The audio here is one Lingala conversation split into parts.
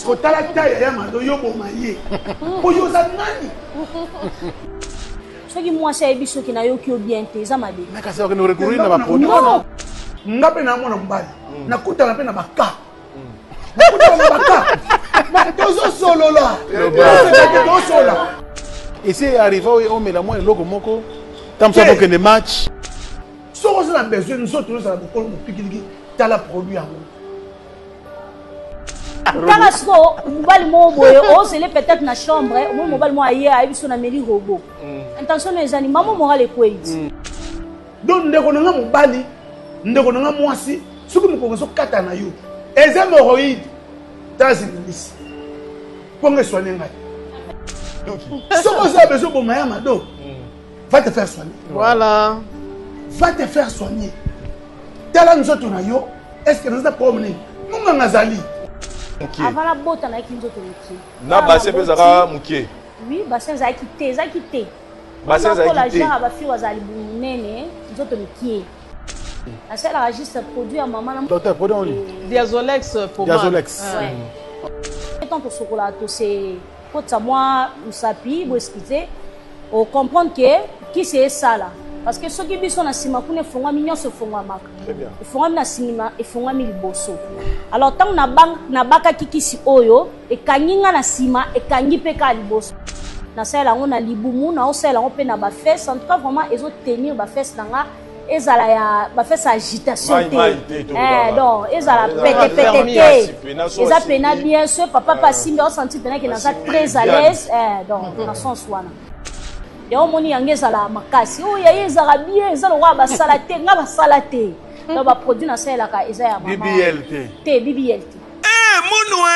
Kotala taille ya Mado yo boma ye. Po yo oza nani? Soki mwasi ayebi soki nayoki yo bien te, eza mabe. Mais kasi okende recourir na ba produit wana. Nga mpe na mwana mobali. Nakutana mpe na ba cas. Nakutana na ba cas. Tozosolola. Tozosolola. Esi arrive oyo omela mwa eloko moko ntango mosusu okende match. Soki oza na besoin nzoto ozala mokolo mopikiliki, tala produit yango. Kaka sikoyo mobali moko boye ozele peut-être na chambre, omoni mobali moko aye ayebi so nameli robot, intention no ezani mama moral ekwei ti. Donc ndeko na nga mobali, ndeko na nga mwasi, soki mokongo ezokata na yo, eza hémorroïde, tala zinimisi mpo nga esoigne ngai. Soki oza besoin boma ya Mado, va te faire soigner. Voilà, va te faire soigner. Tala nzoto na yo, est ce que naza problème nini? Monganga azali. Avant nabota nayaki nzoto mokie. Na bassin mpe ezalaka mokie? Oui, bassin ezalaki te, ezalaki te. Bassin ezalaki te. Genre ya bafille bazala libumu monene, nzoto mikie. Nasalaka juste produit ya mama na Docteur, produit oni? Diazolex pomade. Diazolex. Ouais. Tant tosokolaka, tose kotisa mwa mosapi bo excuse, ocomprendre ke kisi esala, parce que soki biso na nsima kuna efongwami, nyonso efongwamaka, efongwami na nsima, efongwami liboso. Alors ntango nabakaki kisi oyo ekangi nga na nsima, ekangi mpe kaka liboso. Nasalela yango na libumu, naosalela yango mpe na bafesse. En tout cas vraiment ezotenir bafesse na nga, ezala ya bafesse agitation te, donc ezala petepete te, eza pena bien. So papa mpe asimbi, aosentir pena ke naza très à l'aise. Donc na sens wana yango omoni yango ezala makasi. Oyo yaye ezalaka bien, eza lokola basala te, nga basala te. Donc baproduit nasalelaka eza ya mama. BBL te? Te, BBL te. Eh, munwe!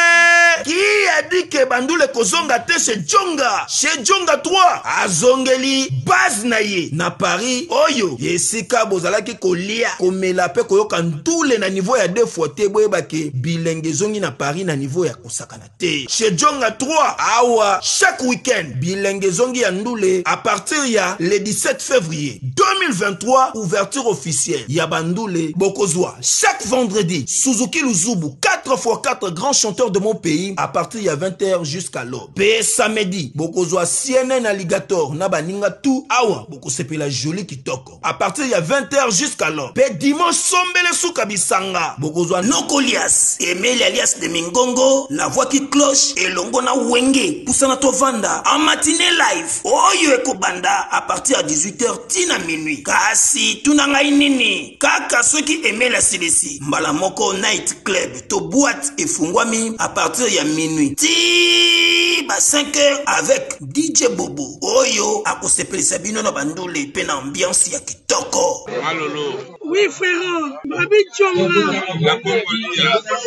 Qui a dit que bandule kozonga te chez Djonga? Chez Djonga 3 azongeli base na ye na Paris, oyo esika bozalaki kolia, komela pe koyoka ndule na niveau ya 2 fois te. Boyeba ke bilenge ezongi na Paris na niveau ya kosakana te. Chez Djonga 3 awa chaque week-end bilenge ezongi ya ndule à partir ya le 17 février 2023, ouverture officielle ya bandule. Bokozwa chaque vendredi Suzuki Luzubu 4x4, grand chanteur de mon pays, à partir ya 20h jusqu'à l'aube. Pe samedi bokozwa CNN Alligator na baninga tout, awa bokosepela joli kitoko à partir ya 20h jusqu'à l'aube. Pe dimanche sombele suka bisanga bokozwa Nokolias Emeli alias de Mingongo, la voix qui cloche, elongo na Wenge pusana tovanda en matinée live oyo ekobanda à partir ya 18h tina minuit. Kasi tuna ngai nini kaka soki Emeli asilisi mbala moko, night club to boîte efungwami à partir ya minuit ti ba 5 heures avec DJ Bobo oyo akosepelisa bino na bandule mpe na ambiance ya kitoko. Malolo. Oui frère, Babi Djonga.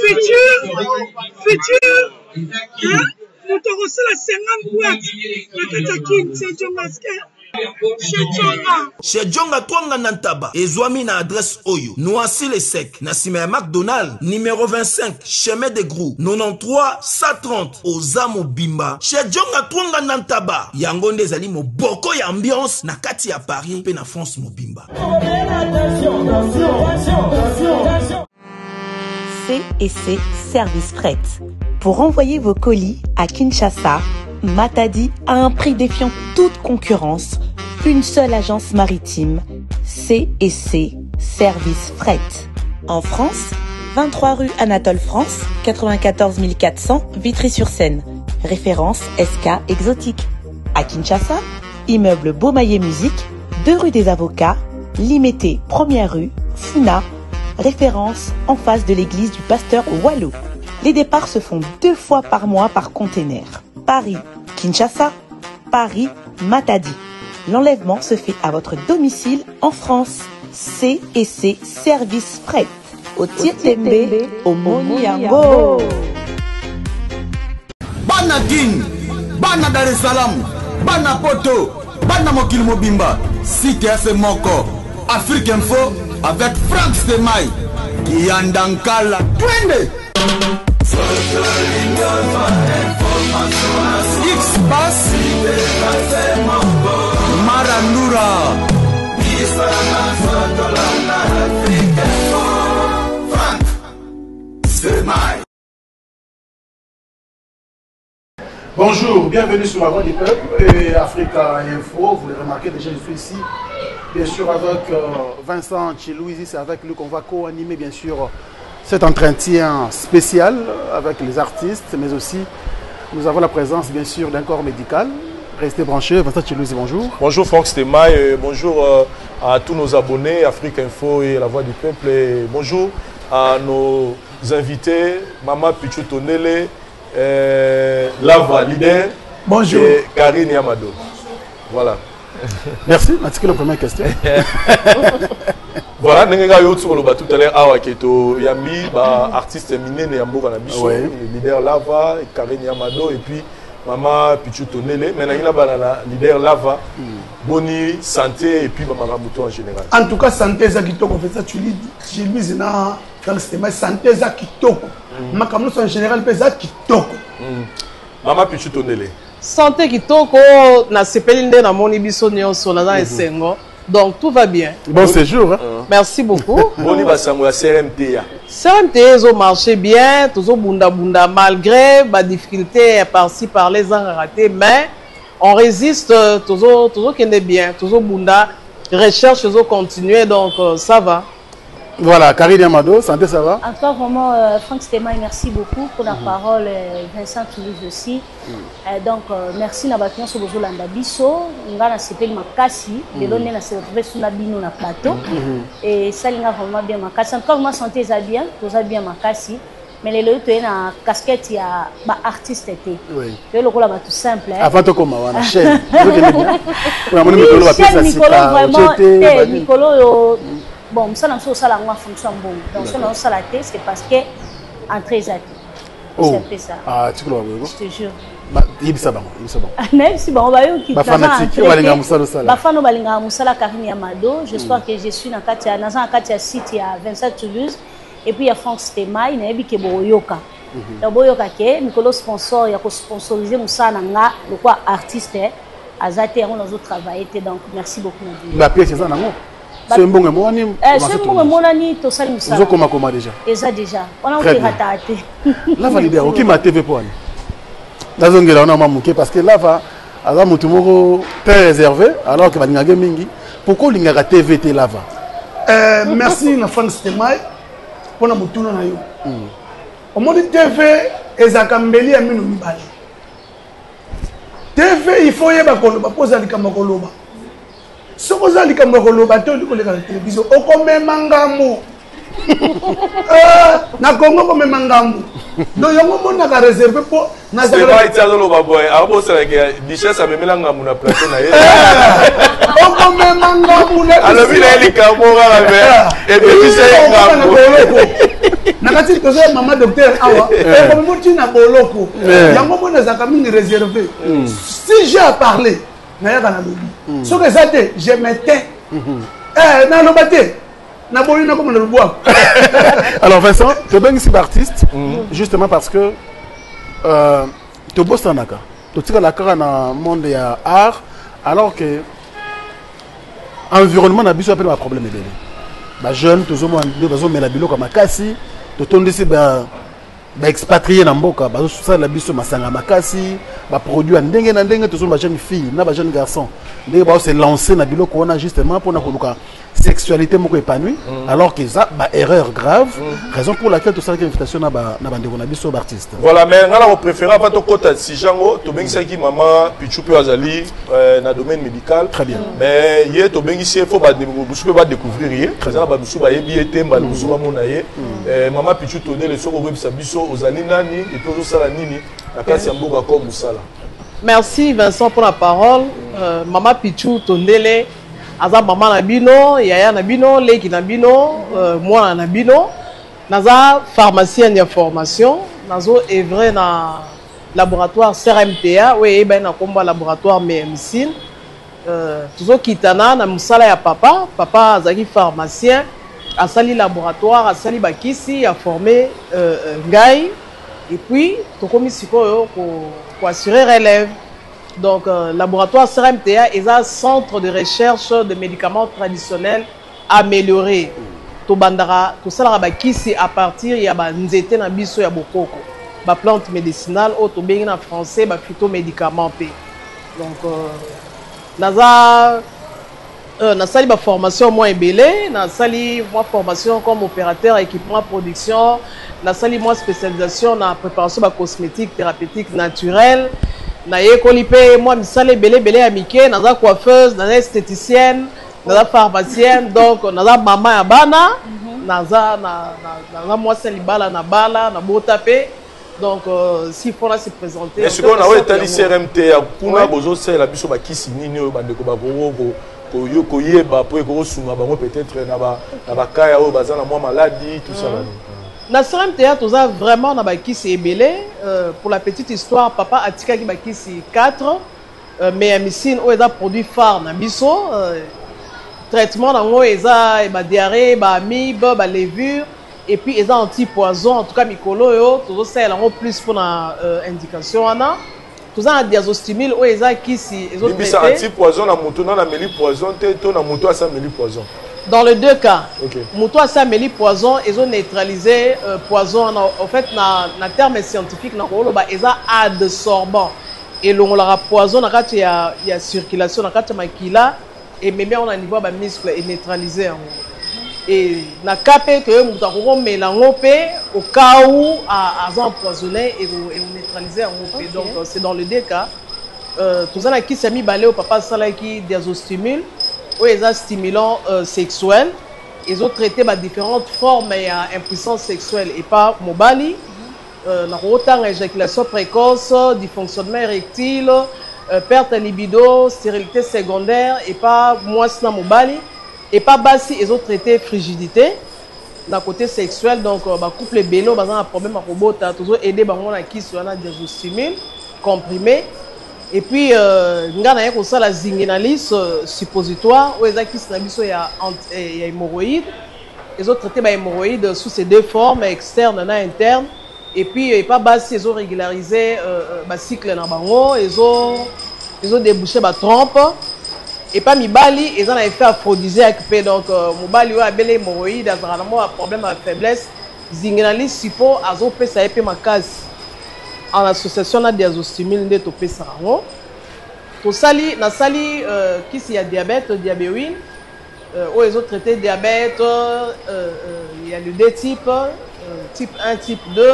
Futur, futur, hein? Moto akosala 50 boîte na kati ya Kin, c'est Djonga Chez Djonga. Chez Djonga Twanga na Ntaba ezwami na adresse oyo: Noisy le Sec, na nsima ya McDonald, numéro 25, chemin de Grou, 93 130, oza mobimba. Chez Djonga Twanga na Ntaba yango nde ezali moboko ya ambiance na kati ya Paris mpe na France mobimba. C et C Service Fret. Pour envoyer vos colis à Kinshasa, Matadi à un prix défiant toute concurrence, une seule agence maritime, C et C Service Fret. En France, 23 rue Anatole France, 94 400 Vitry-sur-Seine. Référence SK Exotique. À Kinshasa, immeuble Beaumaillé Musique, 2 rue des Avocats, Limété, première rue, Funa, référence en face de l'église du pasteur Wallo. Les départs se font 2 fois par mois par container. Paris, Kinshasa, Paris, Matadi. L'enlèvement se fait à votre domicile en France. C et C Service Fret. Au Tirtembe, au Moniango. Bana Kin, bana Dar es Salaam, bana Poto, bana mokili mobimba, site ya se moko, Afrique Info avec Franck Stemay, Kiyanda Nkala, twende! X-Pass, Marandura. Franck Stemay. Bonjour, bienvenue sur la Voix du Peuple et Africa Info. Vous le remarquez déjà, je suis ici, bien sûr, avec euh, Vincent Chilouisi. C'est avec lui qu'on va co-animer, bien sûr, cet entretien spécial avec les artistes, mais aussi nous avons la présence, bien sûr, d'un corps médical. Restez branchés. Vincent Chilouisi, bonjour. Bonjour Franck Stemaï, bonjour euh, à tous nos abonnés, Afrique Info et la Voix du Peuple. Et bonjour à nos invités, Mama Pichou Tonele, euh, Lava Leader. Bonjour. Et Karine Yamado. Voilà. Merci. Mathieu, la première question. voilà ndenge kaka yo koloba tout à l'heure awa ke toyambi baartiste minene ya mboka na biso leader lava karine yamado et puis mama pichu tonele mais nangi nabana na leader lava mm. boni santé et puis bamakambo to en général en tout cas santé eza kitoko mpenza tulise na mais santé eza kitoko mm. makambo nyonso en général mpe eza kitoko mm. mama pichu tondele santé kitoko nasepeli nde namoni biso nyonso naza mhm. esengo donc tout va bien bon séjour hein? merci beaucoup boni basango ya crmta crmta ezomarche bien tozobundabunda malgré badifficulté ya parci par là ezangaka te mais on résiste tozokende bien tozobunda recherche ezocontinue donc euh, ça va. Voilà, Karine Amado, santé, ça va En tout cas, vraiment, euh, Franck Stemaï, merci beaucoup pour la mm -hmm. parole. Euh, Vincent Toulouse aussi. Mm -hmm. euh, donc, euh, merci na bato nyonso bozolanda biso. Nga na sepeli makasi. Lelo nde na se retrouver sous na bino na plateau. Mm -hmm. Et ça linga vraiment bien makasi. En tout cas, vraiment, santé eza bien. Toza bien makasi. Mais lelo toye na casquette ya ba artiste te. Oui. Toye lokola bato simple. Hein. Avant tokoma wana chaîne. Ozokende bien. Namoni mikolo bapesa sika. Vraiment te mikolo oyo bon mosala mosusu osala yango en fonction ya mbongo. Donc soki naosala te c'est parce que entrée eza te. Oh. C'est un peu ça. Ah, tikolo baboyeko. Je te jure. yebisa bango yebisa bango nayebisi bango bayoki bafanatike oyo balingaka mosala osala bafana oyo balingaka mosala Karine ya Mado j'espère que je suis na kati ya naza na kati ya site ya 27 Toulouse et puis ya Franck Stemay nayebi ke bokoyoka mhm. donc boyoka ke mikolo sponsor ya kosponsorize mosala na nga lokola artiste aza te yango nazo travailler te donc merci beaucoup na bino ba pièce eza nango soki mbongo emonani eh, soki mbongo emonani tosali mosala ozokomakoma déjà eza déjà wana okerataka te lava leader okima tv mpo wana nazongela wana mwa moke parce que lava aza motu moko très réservé alors que balingaka ye mingi pourquoi olingaka tv te lava euh, merci na frank stemay mpo na motuna na yo mm. omoni tv ezalaka mbeli ya mino mibale tv il faut oyeba koloba mpo oza likambo ya koloba soki oza likambo ya koloba te olingi koleka na televizio okomema ngambo eh, na kongo komema ngambo donc yango omonaka réserve mpo nazalati azoloba boye akobosanaka duchesse amemela ngambo na plateau na ye eh, okomema ngambo alobi na ye likambo kaka me eh, ebebisa ye ngambo boloko na kati toza ya mama docteur awa okomema ti na boloko yango omona ezalaka mingi réserve hmm. si j'ai à parler nayaka nalobi hmm. soki eza te je me tais hmm. eh, naloba te naboyi nakoma na lobwako alors Vincent tobengisi baartiste hmm. justement parce que euh, tobosanaka totikala kaka na monde ya art alors que environnement na biso apena baproblème ebele bajeune tozomona nde bazomela biloko ya makasi totondisi ba ba expatrié na mboka bazosalela biso masanga makasi baproduit ya ndenge na ndenge tozomona ba jeune fille na ba jeune garçon ndenge bao se lancer na biloko wana justement mpona koluka sexualité moko épanouie mm. alors que eza ba erreur grave mm. raison pour laquelle tosalaki invitation na bandeko na biso baartiste voilà mais ngai na kopréféré avant tokɔta sujet yango tobengisaki mama pichu mpe azali euh, na domaine médical très bien mais ye tobengisi ye fo mosusu mpe badécouvrir ye eza na bamosusu bayebi ye te mbala mosusu bamona ye mm. eh, mama pichu tonele soki okoyebisa biso ozali nani epuis ozosala nini na kati ya mboka ko mosala merci Vincent pour la parole euh, mama pichu tondele aza mama na bino yaya na bino leki na bino euh, mwana na bino naza pharmacienne ya formation nazo evre na laboratoire crmta oyo eyebani na nkombo ya laboratoire mmcine Euh, tozokitana na mosala ya papa papa azalaki pharmacien asali laboratoire asali bakisi aforme euh, euh, ngai et puis tokomi sikoyo koassure ko relève donc euh, laboratoire crmta eza centre de recherche de médicaments traditionnels amélioré tobandaka tosalaka bakisi à partir ya banzete na biso ya bokoko baplante médicinale oyo tobengi na français baphytomédicament mpe. Donc naza nasali baformation mwa ebele. Nasali mwa formation comme opérateur équipement production, nasali mwa spécialisation na préparation bacosmétique thérapeutique naturelle, nayekoli mpe mwa misala ebele ebele ya mike. Naza coiffeuse, naza esthéticienne, naza pharmacienne. Donc naza mama ya bana, naza naza mwasi ya libala, na bala, nabota mpe. Donc s'il faut na se présenter. Mais sikoyo na oyo etali CRMT ya kuna, bozosalela biso bakisi nini oyo bandeko bakoko koyeba mpo ekokosunga bango peut-être na bakaya oyo baza na mwa maladie, tout ça? Na CRMTA toza vraiment na bakisi ebele. Pour la petite histoire, papa atikaki bakisi 4. Mais ya misine oyo eza produit phare na biso, traitement nango eza badiarrhée, baamibe, balevure, et puis eza anti-poison. En tout cas mikolo oyo tozosalela yango plus mpona indication wana. Toza na diazostimule oyo eza kisi. Limbisa, anti-poison na motu nana ameli poison te to na motu asi ameli poison? Dans les deux cas. Moto asi ameli poison, ezoneutraliser poison wana. En fait, na terme scientifique na koloba, eza adsorbant, elongolaka poison na kati ya circulation, na kati ya makila, ememi yango na niveau ya bamuscle, eneutraliser yango. E na cas mpe ke moto akoki komela yango mpe au cas où aza empoisonné, ekoneutraliser yango mpe. Donc c'est dans les deux cas. Toza na kisi ya mibale oyo papa asalaki, diazostimule, oyo eza stimulant sexuel, ezotraite badifférentes formes ya impuissance sexuelle epa mobali. Nakokotanga éjaculation précoce, dysfonctionnement érectile, perte ya libido, stérilité secondaire epa mwasi na mobali. Epa basi, ezotraite frigidité na côté sexuel. Donc bacouple ebele oyo baza na problème ya kobota, tozoaide bango na kisi wana diazostimule comprimé. Et puis nga naye kosala zingenalis suppositoire, oyo eza kisi na biso ya hémorroïde, ezotraite bahémorroïde sous ses deux formes, externe na interne. Et puis epa basi, ezorégulariser bacycle na bango, ezodébouche batrompe. Epa mibali, eza na effet aphrodisiaque mpe. Donc mobali oyo abeli hémorroïde, azalaka na mwa problème ya faiblesse, zingenalis suppo azopesa ye mpe makasi, en association na diazostimule nde topesaka yango. Tosali, nasali kisi ya diabète, diabewine, oyo ezotraite diabète ya le deux type, type 1, type 2.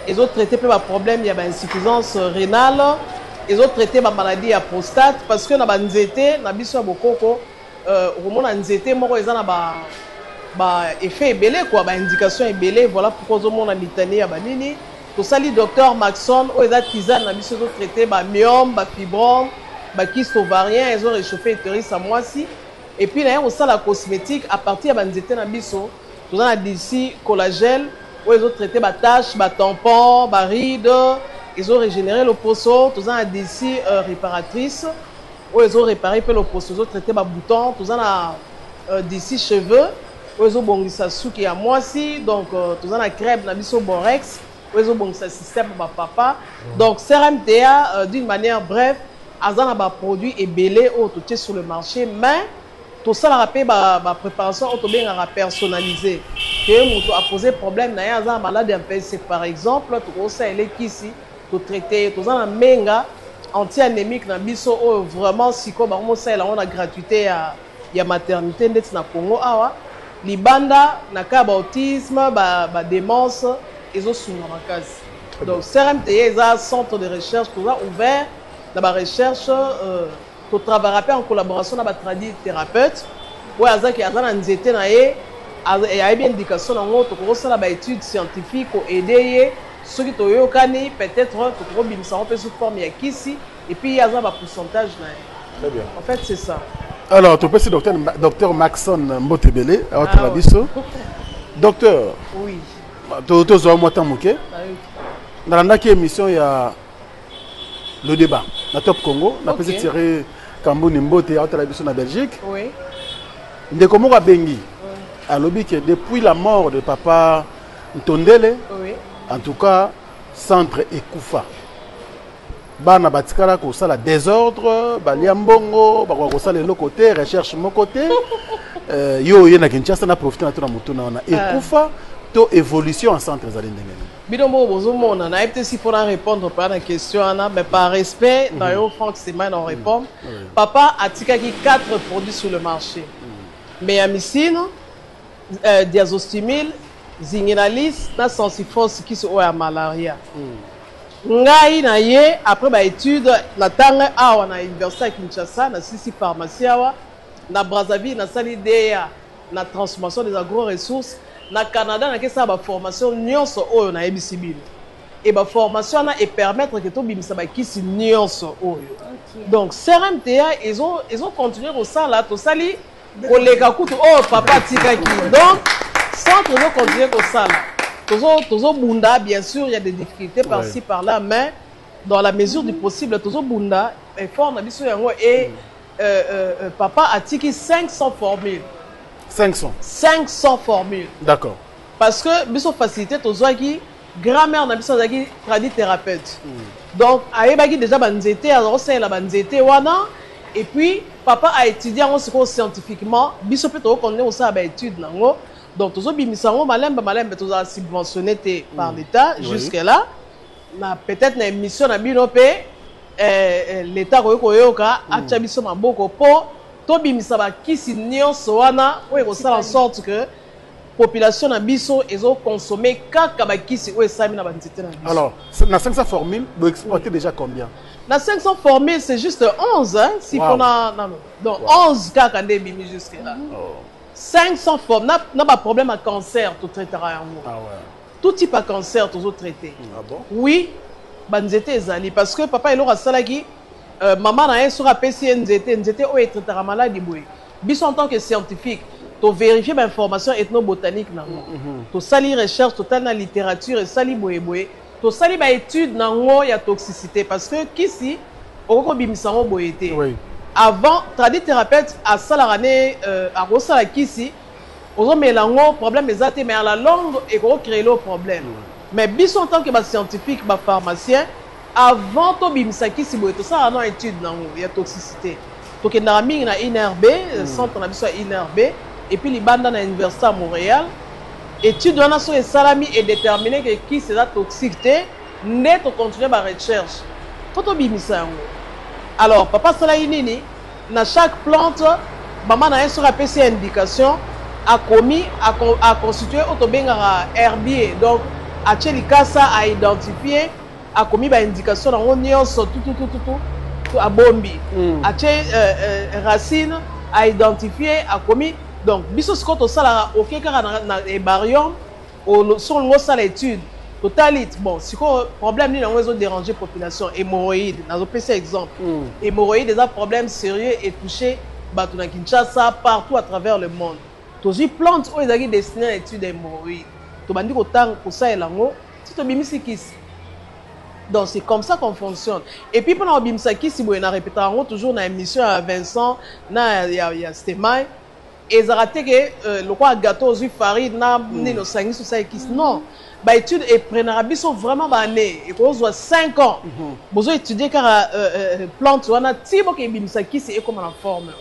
Ezotraite mpe baproblème ya bainsuffisance rénale, ezotraite bamaladie ya prostate, parce que na banzete na biso ya bokoko, okomona nzete moko eza na ba effet ebele quoi, baindication ebele. Voilà pourquoi ozomona litanie ya banini. Tosali docteur Maxon, oyo eza tisane na biso, ezotraite bamyome, bafibrome, bakyste ovarien, ezoréchauffe utérus ya mwasi. Et puis naye kosala cosmétique à partir ya banzete na biso. Toza na d'ici collagène oyo ezotraite batache, batampon, baride, ezorégénérer loposo. Toza na d'ici réparatrice oyo ezorépare mpe loposo, ezotraite babouton. Toza na d'ici cheveux oyo ezobongisa suki ya mwasi. Donc toza na crème na biso borex oyo ezobongisa système ya bapapa. Donc CRMTA, d'une manière brève, aza na baproduit ebele oyo totie sur le marché, mais tosalaka mpe bapréparation oyo tobengaka personnalisé, ke moto apose problème na ye, aza na malade ya mpese par exemple, tokosalela kisi, totraite ye. Toza na menga anti-anémique na biso oyo vraiment sikoyo bango mosalela yango na gratuité ya maternité ndeti na Congo awa. Libanda na cas ya baautisme, badémence, ezosunga makasi. Donc CRMTA eza centre de recherche, toza ouvert na barecherche, totravaillera mpe en collaboration na batradi thérapeute oyo azaki aza na nzete na ye, ayebi indication nango. Tokokosala baétude scientifique koaide ye. Soki toyokani, peut-être tokokobimisa yango mpe sous forme ya kisi, et puis ye aza bapourcentage na ye. Très bien. En fait, c'est ça. Alors topesi docteur Maxon mbote ebele aotala biso. Docteur? Oui. Tozwa mwa temps moke. Nalandaki émission ya Le Débat na Top Congo. Napesi Thierry Kambuni mbote, aotala biso na Belgique. Ndeko moko abengi, alobi ke depuis la mort de papa Ntondele, en tout cas centre ekufa, bana batikala kosala désordre, balia mbongo, bakoka kosala eloko te, recherche moko te. Yo oye na Kinshasa, na profite na to na motuna wana, ekufa To évolution en centre ezali ndenge nini? Bino moko bozomona, nayebi te si mpona répondre mpa na question wana, mais par respect na yo, Frank Sema, na répondre. Papa atikaki 4 produits sur le marché: meyamicine, diazostimil, zinginalis na sensifos, kisi oyo ya malaria. Ngai na ye, après baétude natanga awa na université ya Kinshasa, nasilisi pharmacie awa na Brazzaville, nasali DEA na transformation des agro-ressources. Na Canada nakesala baformation nyonso oyo nayebisi bino. E baformation wana epermettre ke tobimisa bakisi nyonso oyo. Donc CRMTA ezocontinue kosala, tosali koleka kutu oyo papa atikaki. Donc centre ezocontinue kosala, tozobunda. Bien sûr, il y a des difficultés par-ci par-là, mais dans la mesure du possible tozobunda, effort na biso yango. E papa atiki 500 formules. 500? 500 formules. Parce que biso facilité tozwaki, grand-mère na biso azalaki tradithérapeute, donc ayebaki déjà banzete, azakosalela banzete wana. Et puis papa aétudie yango sikoyo scientifiquement. Biso mpe tokokontinue kosala baétude nango. Donc tozobimisa yango malembe malembe. Tozala subventionné te par l'État jusque là. Na peut-être na émission na bino mpe, l'État akoki koyoka, atya biso maboko mpo tobimisa bakisi nyonso wana oyo ekosala en sorte que population na biso ezoconsommer kaka bakisi oyo esalami na banzete na biso. Alors, na 500 formules, vous exportez déjà combien? Na 500 formules, c'est juste 11, hein, si mpona nano. Donc 11 kaka nde ebimi jusque là. 500 formes na baproblème ya cancer, totraitaka yango. Tout type ya cancer tozotraite. Ah bon? Oui, banzete ezali, parce que papa, eloko asalaki, mama na ye soki apesi ye nzete, nzete oyo etraitaka maladi boye, biso en tant que scientifique tovérifie bainformation ethnobotanique nango, tosali recherche, totali na littérature, esali boyeboye, tosali baétude nango ya toxicité, parce que kisi okoki kobimisa yango boye te. Avant, tradithérapeute asalaka ne akosala kisi, ozomela yango, problème eza te, mais à la longue ekokocréer le problème. Mais biso en tant que bascientifique, bapharmacien, avant tobimisa kisi boye, tosalaka no étude nango ya toxicité. Tokendaka mingi na INRB, centre na biso ya INRB, et puis libanda na université ya Montréal. Étude wana soki esalami, edétermine ke kisi eza toxique te, nde tocontinue barecherche mpo tobimisa yango. Alors papa asalaki nini? Na chaque plante, mama na ye soki apesi ye indication, akomi, aconstitue oyo tobengaka herbier. Donc atie likasa, aidentifie, akomi baindication nango nyonso tututututu, abombi, atie racine, aidentifie, akomi. Donc biso sikoyo tosalaka, oke kaka na herbarium, soki olingi osala étude, totali. Bon, sikoyo problème nini yango ezodéranger population? Hémorroïde, nazopesa exemple. Hémorroïde eza problème sérieux, etouche bato na Kinshasa, partout à travers le monde. Tozwi plante oyo ezalaki destiné na étude ya hémorroïde, tobandi kotanga, kosalela yango ti tobimisi kisi. Donc c'est comme ça qu'on fonctionne. Et puis mpona kobimisa kisi boye, na répétaka yango toujours na émission ya Vincent na ya Stemai, ezalaka te ke lokola gâteau, ozwi farine na nini, osangisi, osali kisi. Non, baétude eprenaka biso vraiment baannée, ekozwa 5 ans bozo étudie kaka plante wana ti boke ebimisa kisi, ekóma na forme.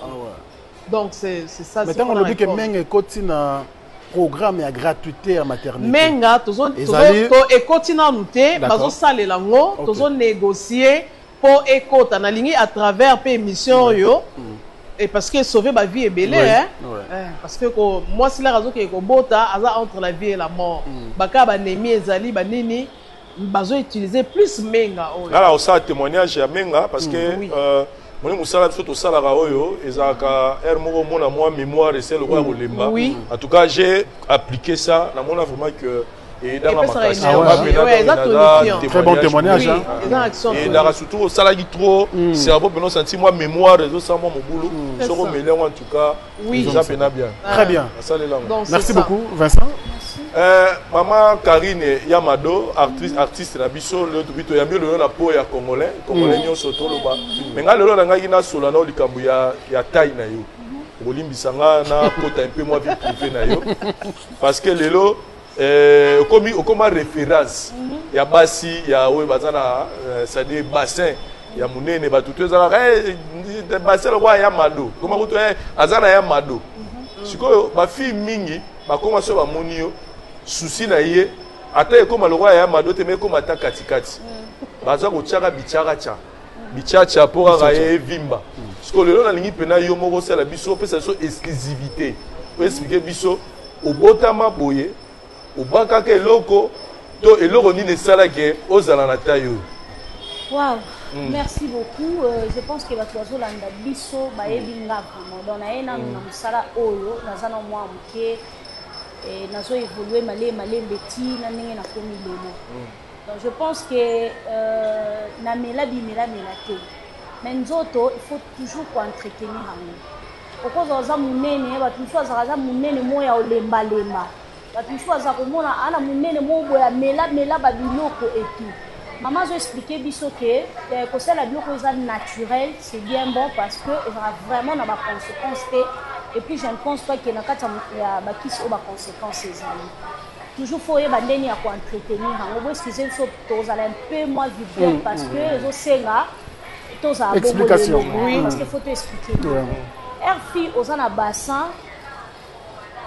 Donc c'est ça. Mais ntango olobi ke Menga ekoti na programme ya gratuité ya maternité? Menga tozo ekoti nanu te, bazosalela yango, tozonégocie mpo ekota. Nalingi à travers mpe émission oyo, et parce que sauver ba vie ebele, hein? Parce que ko mwasi laka azokende kobota, aza entre la vie et la mort. Baka banémie ezali, banini, bazoutiliser plus Menga oyo. Nga na kosala témoignage ya Menga, parce que moni mosala biso tosalaka oyo ezalaka aire moko, omona mwa mémoire ese lokola kolemba. En tout cas, j'ai appliqué ça, namona vraiment que edanga makasi. Très bon témoignage. Edaka surtout osalaki trop cerveau mpena, osanti mwa mémoire ezosala mwa mobulu, soki omeli yango, en tout cas eza mpena bien. Très bien. Asalela. Merci beaucoup, Vincent. Mama Karine Yamado, artiste, artiste na biso, lelo tobi toyambi lelo na po ya Congolais, Congolais nyonso toloba. Me ngai lelo nangaki nasola na likambo ya taille na yo. Okolimbisa nga na kota mpe mwa vie privée na yo, parce que lelo okomi okoma référence ya basi ya oyo baza na c'est-à-dire bassin ya monene. Bato to ezalaka bassin lokola ya Mado, koma kutu aza na ya Mado. Sikoyo bafille mingi bakoma so bamoni yo. Souci na ye ata ekoma lokola ya Mado te mais ekoma ata kati kati. Baza kotiaka bitiaka tcha. Bichacha mpo kaka ye evimba. Sikoyo lelo nalingi mpena yo moko osala biso opesa biso exclusivité. O expliquer biso obotama boye obakaka eloko to eloko nini esala ke ozala na taille oyo. Wow, mm. merci beaucoup. Euh, je pense que bato bazolanda biso bayebi mm. nga vraiment. Donc naye nanu mm. na mosala oyo naza na mwa moke eh, nazo évoluer malembe malembe ti na ndenge nakomi lelo. Mm. Donc je pense que euh, namela bimelamela te. Mais nzoto il faut toujours ko entretenir yango. Okozala oza monene, bato mosusu azalaka aza monene moko ya olembalemba. Bato mosusu aza komona ana monene moko boye amela mela ba biloko et tout. Maman azo expliquer biso que eh, kosala biloko eza naturel, c'est bien bon parce que ezalaka vraiment na ba conséquences te. Et puis je ne pense pas que na kati ya bakisi oyo ba conséquences ezali. Toujours faut oyeba ndenge ya ko entretenir yango. Bo excuser biso tozala un peu moins vulgaire mm, parce mm, que mm. ezosenga tozala bongo lelo parce que faut to expliquer. Ouais. Rfi oza na bassin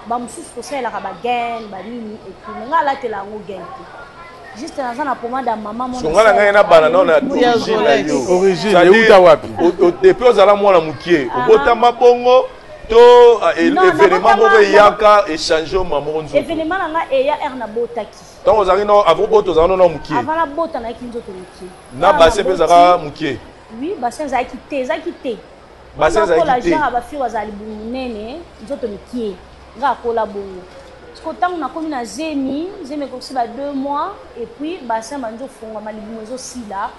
bamosusu tosalelaka bagaine banini etout me ngai alatela yango gaine te juste naza na pomade ya mama songa na ngai nabana nao na origine na yo origine euta wapi depuis ozala mwana mokie obotama bongo to ah, événement moko eyaka échange oma moko nzoto événement na ngai eya heure nabotaki ntango ozalaki nao avant obota ozalaki nao mokie avant nabota nayaki nzoto mokie na bassin mpe ezalaka mokie oui bassin ezalaki te ezalaki te Bassin ezalaki te. Genre ba fille bazala libumu munene, nzoto mikie. Nga akola bongo. Siko tango nakomi na zemi, zemi ekokisi ba 2 mois et puis bassin bandi ofongwama libumu ezosila,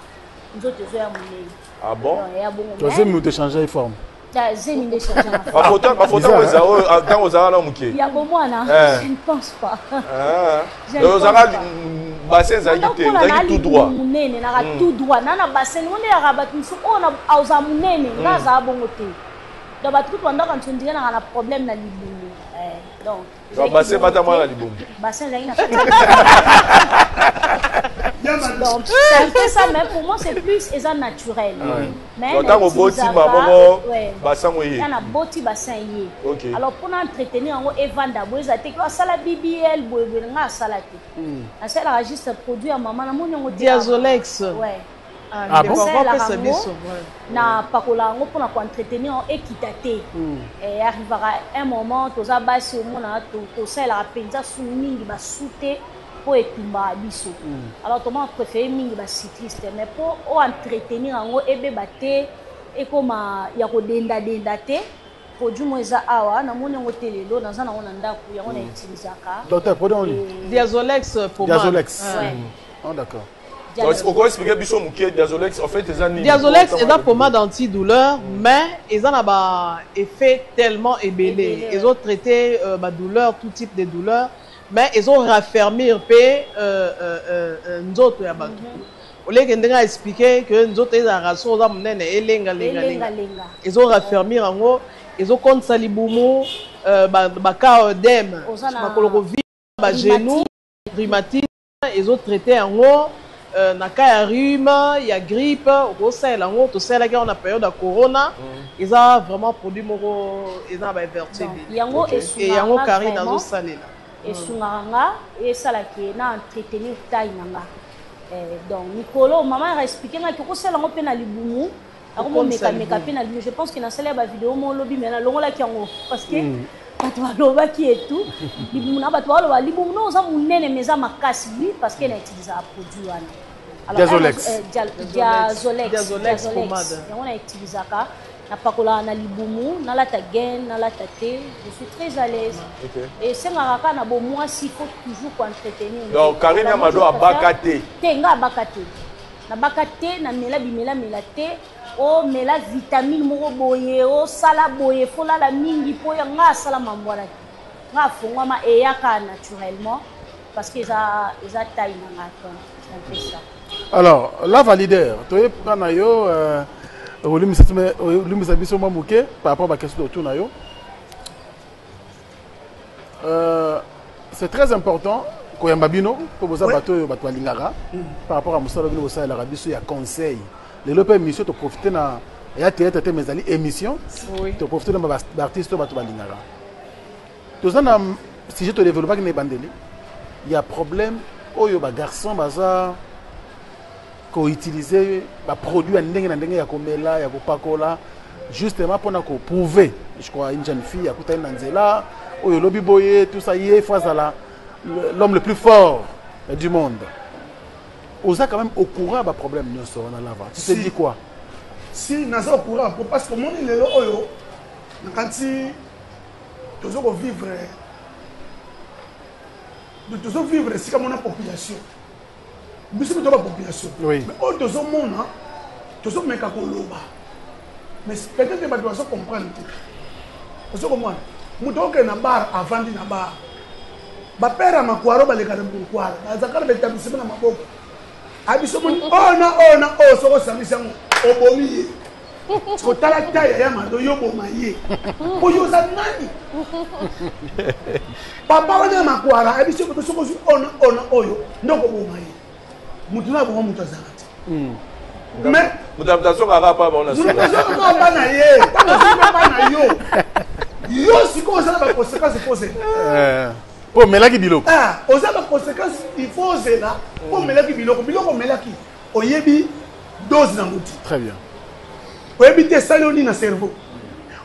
nzoto ezoya munene. Ah bon? Ya bongo. To zemi moto echange forme. Zemi nde change na forme. Ba photo ba photo eza oyo ah, tango ozalaka na mukie. Ya bomwana, eh. je ne pense pas. Ah. Ozalaka bassin ezalaki te ozalaki tout droit munene naka hmm. tout droit na na bassin ngo nde yaka bato mosusu oyo na ozala munene nga hmm. azala bongo te donc bato kutu bandaka nso ndire naka na problème na libumu eh, donc bassin batama na libumu bassin ezalaki na donc c'est un peu ça mais pour moi c'est plus eza naturel mais ntango oboti maboko bassin ngo ye na boti bassin ye alors mpona entretenir yango evanda boye eza te asala bbl boye boye nga asala te hmm. nasalaka juste produit ya mama namoni yango diazolex ouais ah, ah bon? Nasalelaka yango napakola yango mpona koentretenir yango ekita te hmm. eh, arrivaka un moment toza basi omona tosalelaka mpenza su mingi basu te mpo etumbaka biso hmm. alors toma préféré mingi bacycliste mais mpo oentretenir yango ebeba te ekoma ya kodendadenda te produit mo eza awa namoni yango te lelo naza nango na ndako yango na mm. utilisaka docteur produit oni diazolex euh, pomade diazolex ouais. oh d'accord oko expliquer biso moke diazolex en fait eza nini diazolex eza pomade anti douleur mm. mais eza na ba effet tellement ebele ezo traiter euh, ba douleur tout type de douleur mais ezo raffermir pe euh, euh, euh, nzoto ya bato mm -hmm. oleke ndenge a expliquer que nzoto ezalaka soki oza monene elenga lenga lenga ezo raffermir yango ezokontisa libumu euh, baka odeme makolo kovimba bagenou rhumatisme ezotraite yango euh, na cas ya rhume ya grippe okosalela yango tosalelaki yango na période ya corona mm. eza vraiment produit moko eza na bavertu ebele yango yango karine azosalela esungaka nga esalaki na entretenir taille na nga eh, donc mikolo mama ya explike nga tokosala yango mpe na libumu akomomekameka mpe na libumu je pense que nasali ya bavideo mo olobi me nalongolaki yango parce que mm. bato balobaki etu libumu na bato baloba libumu no oza monene mais eza makasi oui parce que na utilisaka produit wana Diazolex. Euh, Diazolex. Diazolex. Yango na utilisaka napakolaka na libumu nalata gain nalata te je suis très à l'aise okay. esengaka kaka na bomwasi faut toujours koentretenir donc karine amado abaka te te nga abaka te nabaka te namela bimelamela te omela vitamine moko boye osala boye folala mingi mpo nga asala mambo wana te nga afongwama eyaka naturellement parce que eza eza taille na nga donc c'est un peu ça alors lava leader toyeba na yo euh, olimbisa biso mwa moke par rapport baquestion totuna yo euh, c'est très important koyamba bino mpo boza bato oyo bato balingaka mm. par rapport ya mosala bino bosalelaka biso ya conseil lelo mpe émission toprofite na ya théâtre te mais ezali émission toprofite na baartiste oyo bato balingaka toza na sujet todevelopaki na ebandeli ya problème oyo bagarçon baza koutiliser baproduit ya ndenge na ndenge ya komela, ya kopakola, justement mpona koprouver, je crois, une jeune fille akutani na nzela oyo olobi boye, tout ça, ye faut azala l'homme le plus fort du monde. Oza quand même au courant ya baproblème nyonso wana, Lava, tu te Si. dis quoi? Si, naza au courant po parce que omoni lelo oyo nakanti tozo kovivre, tozovivre esika mona population, biso mpe to bapopulation. Mais oyo tozomona, tozomeka koloba, mais peut-être bato bazo comprendre te. Ozokomona moto okende na bar, avandi na bar, bapere ya makwaro baleka na mokwara, bazalaka na baétablissement na maboko abiso moni oyo na oyo na oyo. Soki osangisi yango, obomi ye. Kotala taya ya mado, yo boma ye mpo yo oza nani? Papa wana ya makwara ayebi soki soki ozwi oyo na oyo na oyo nde okoboma ye. Motu na aboma moto azalaka te, mais moto azongaka pa bango na moto azongaka pa na ye. Ntango ozongi pa na yo, yo sikoyo oza na baconséquence, il faut ozela. Mpo omelaki biloko. Ah, oza baconséquence, il faut ozela mpo omelaki biloko. Biloko omelaki, oyebi dose nango te. Très bien. Oyebi te esali yo nini na cerveau,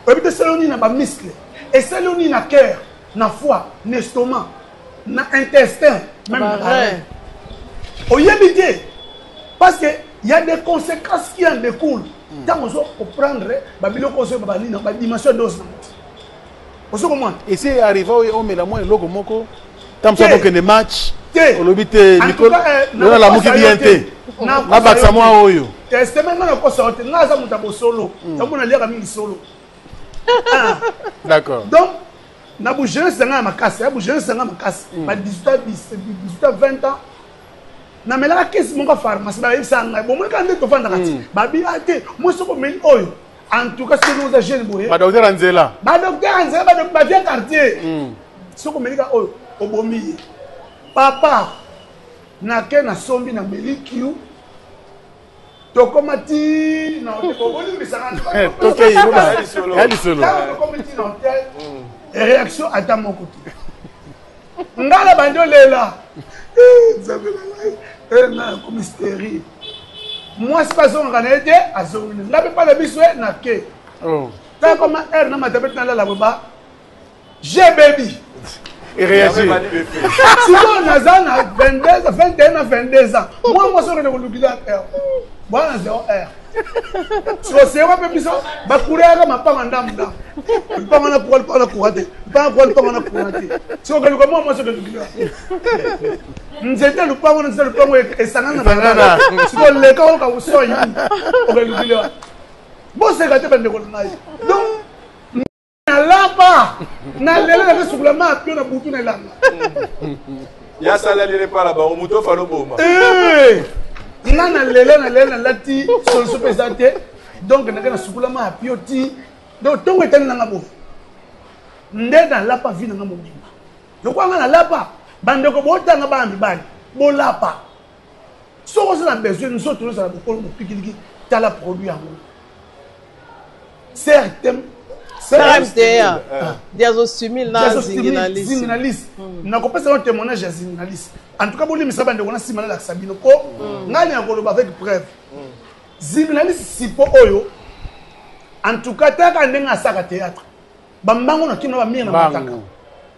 oyebi te esali yo nini na bamuscle, esali yo nini na cœur, na foie, na estomac, na intestin, même na Ba-rein. barein, oyebi te, parce que y a des conséquences qui en découlent. Ntango ozo koprendre babiloko, ozoyeba banini, badimension ya dose nango te. Ozo komona. Esi arrive oyo omela mwa eloko moko, ntango mosusu Te. okende match, Te. olobi te En tout mikolo cas, lelo nalamuki nakokosa bien yo te, te. Nakokosa nabakisa yo mwa te. oyo. Testament, nga nakosa yo te, nga aza moto ya bosolo, yango naliaka mingi solo. Ah. Donc na bojeunesse na ngai ya makasi, ya bojeunesse na ngai makasi, ba 18 ans, 18 ans, 20 ans, namelaka kisi moko ya pharmacie. Bayebisaka ngai, bomoni kaka nde tovandaka ti babi a te, moi soki omeli oyo, en tout cas soki oza jeune boye. Badocteur ya nzela. Badocteur ya nzela, bavie quartier, soki omeli kaka oyo, obomi ye. Papa, nake nasombi, nameli kiu, tokoma ti na hotel. Bolimbisaka. Tokei, ya lisolo. Ntango tokomi ti na hotel, réaction ata moko te. Ngai na bandi olela. Eh, Nzambe na ngai. Eh, ngai nakomi stérile. Mwasi bazongaka na ye te, azongi ngai mpe mpa na biso ye nake. Tala koma heure na mata mpe nalala boye, ba je baby. Eréagir. Sikoyo naza na 22, 21 na 22 ans. Mwa mwasi okende kolukila heure bwana 0 heure, sikoyo mpe biso bakureyaka mapanga ndambu ndambu, lupanga na courant, lupanga na courant te, lupanga courant, lupanga na courant te. Sikoyo okeluka mwa mwasi, okelukila nzete lupango na nzete lupango esangana na balabala. Sikoyo leka oyoka kosoi, okelukila. Boseka te, bandeko na ngai. Donc nalapa na lelo, nakesukula ma pio na butu na elanga. Ya sala lele pala bango, moto ofala oboma. Eh! Nga na lelo, na lelo nalati solution mpe eza te. Donc nake nasukula ma pio ti donc ntongo etali nanga boye nde nalapa vie nanga mobimba. Lokola nga nalapa, bandeko botanga, bana mibali bolapa. Soki oza na besoin nzoto ozala bokolo mopikiliki, tala produit yango CRTM. CRMTA, diazostimile na zinginalisi. Zinginalisi, nakopesa yo témoignage ya zinginalisi. En tout cas bolimisa bandeko na nsima, nalakisa bino mpo ngai na koloba avec preuve. Zinginalisi sipo oyo, en tout cas taka ndenge asaka théâtre, bambango na kino, bamire na mataka.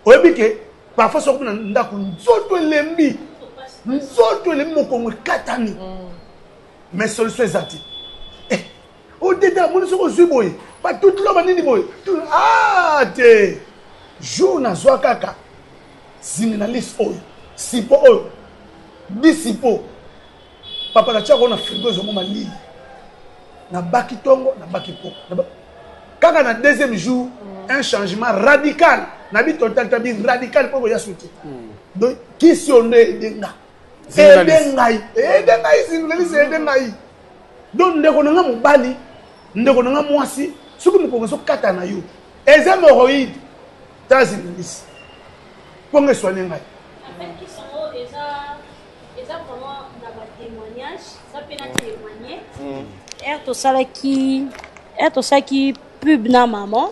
Oyebi ke parfois soki na ndako nzoto elembi, nzoto elembi, mokongo ekatani, mais solution eza te. Oteta moni soki ozwi boye, batutilo banini boye. Ah te, jour nazwa kaka zinginalise oyo, sipo oyo, disipo, papa, natiaka na frigo, ezongo malili, nabaki ntongo, nabaki poko, kaka na deuxième jour un changement radical nabi total, tabi radical mpo koya su te. Donc kisi oyo nde ede nga, ede ngai, ede ngai, zinginalise ede ngai. Donc ndeko na nga mobali, ndeko na nga mwasi, soki mokongo ezokata na yo, eza hémorroïde, ta zinginalise mpo nga esoigne ngai. En fait, kisi yango eza vraiment na batémoignage, eza mpe na témoigne. Heure tosalaki pub na maman,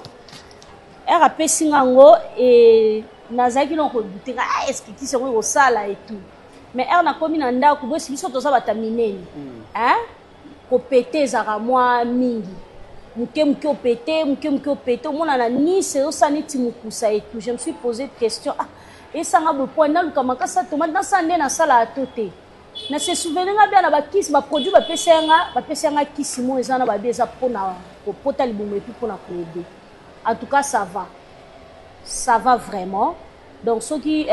heure apesi nga yango e. Nazalaki na kodute nga, ah, est-ce que kisi yango ekosala et tout. Mais heure nakomi na ndako, bosi biso toza bato ya minene. Hein? Kopete ezalaka mwa mingi. Moke moke opete, moke moke opete, omona na Nice ezosala neti mokusa et tout. Je me suis posé de question, ah, esanga boye po naluka makasi ya tomate, nasala nde nasalaka to te. Na se souvenir nga bien na ba kisi, ba produits bapesa nga, bapesa nga kisi moko eza na ba bi eza pona kopota libumu et puis pona ko aider. En tout cas ça va. Ça va vraiment. Donc soki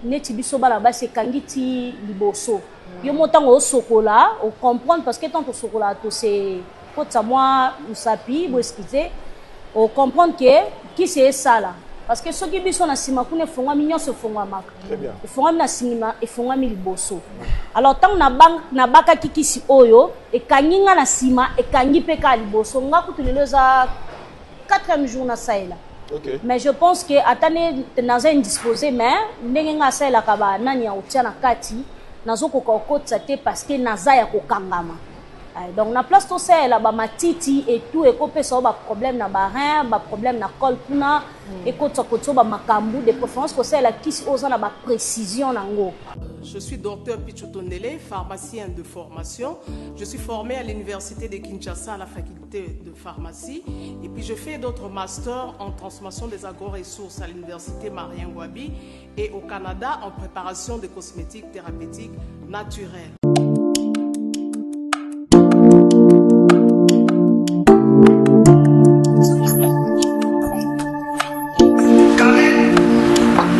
neti biso bana basi ekangi ti liboso. Yo mo tango osokola, o comprendre parce que tant osokola to se kotisa mwa musapi, bo excuser, o comprendre que kisi esala. Parce que soki biso na sima kuna efongwami nyonso efongwamaka. Très bien. Efongwami na sima, efongwami liboso. Alors tango na bang, na bakaki kisi oyo, ekangi nga na sima, ekangi pe ka liboso. Nga kutu lelo eza 4e jour na saela. Okay. Mais je pense que ata ne naza indisposé, mais ndenge nga asalelaka ba nani ya kotia na kati, nazokoka kokotisa te parce que naza ya kokangama. Donc na place tosalela ba matiti et tout, ekopesa yo ba problème na ba rein, ba problème na col kuna, ekotisa kotisa ba makambu, de préférence kosalela kisi oyo oza na ba précision nango. Je suis docteur Pichou Tondele, pharmacien de formation. Je suis formé à l'université de Kinshasa à la faculté de pharmacie. Et puis je fais d'autres masters en transformation des agro-ressources à l'université Marien Ngouabi et au Canada en préparation de cosmétiques thérapeutiques naturels. Karine,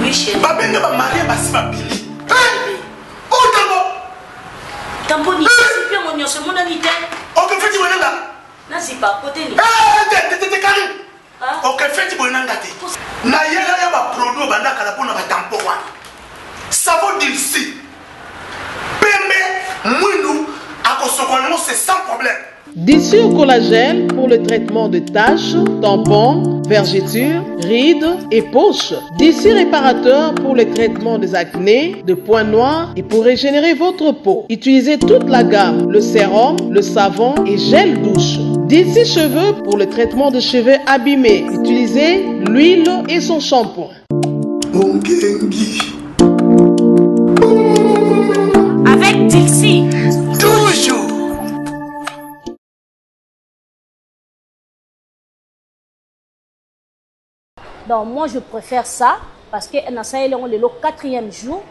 Oui, chérie. Babenge ba marié basi ba bili. Hey! Otango. Tamponi, si pe mon nyoso monani te. Ok, feti bonanga. Nazipa kote ni. Eh, te te te Karine. Ah. Ok, feti bonanga te. Na yela ya ba produit banda kala pona ba tampon wana. Savon d'ici. Pembe mwindu akosokola ngo c'est sans problème. Dissure collagène pour le traitement de taches, tampons, vergetures, rides et poches. Dissure réparateur pour le traitement des acnés, de points noirs et pour régénérer votre peau. Utilisez toute la gamme, le sérum, le savon et gel douche. Dissure cheveux pour le traitement de cheveux abîmés. Utilisez l'huile et son shampoing. Ongengi. Avec Dixie. Toujours. Donc moi je préfère ça parce que na ça le 4e jour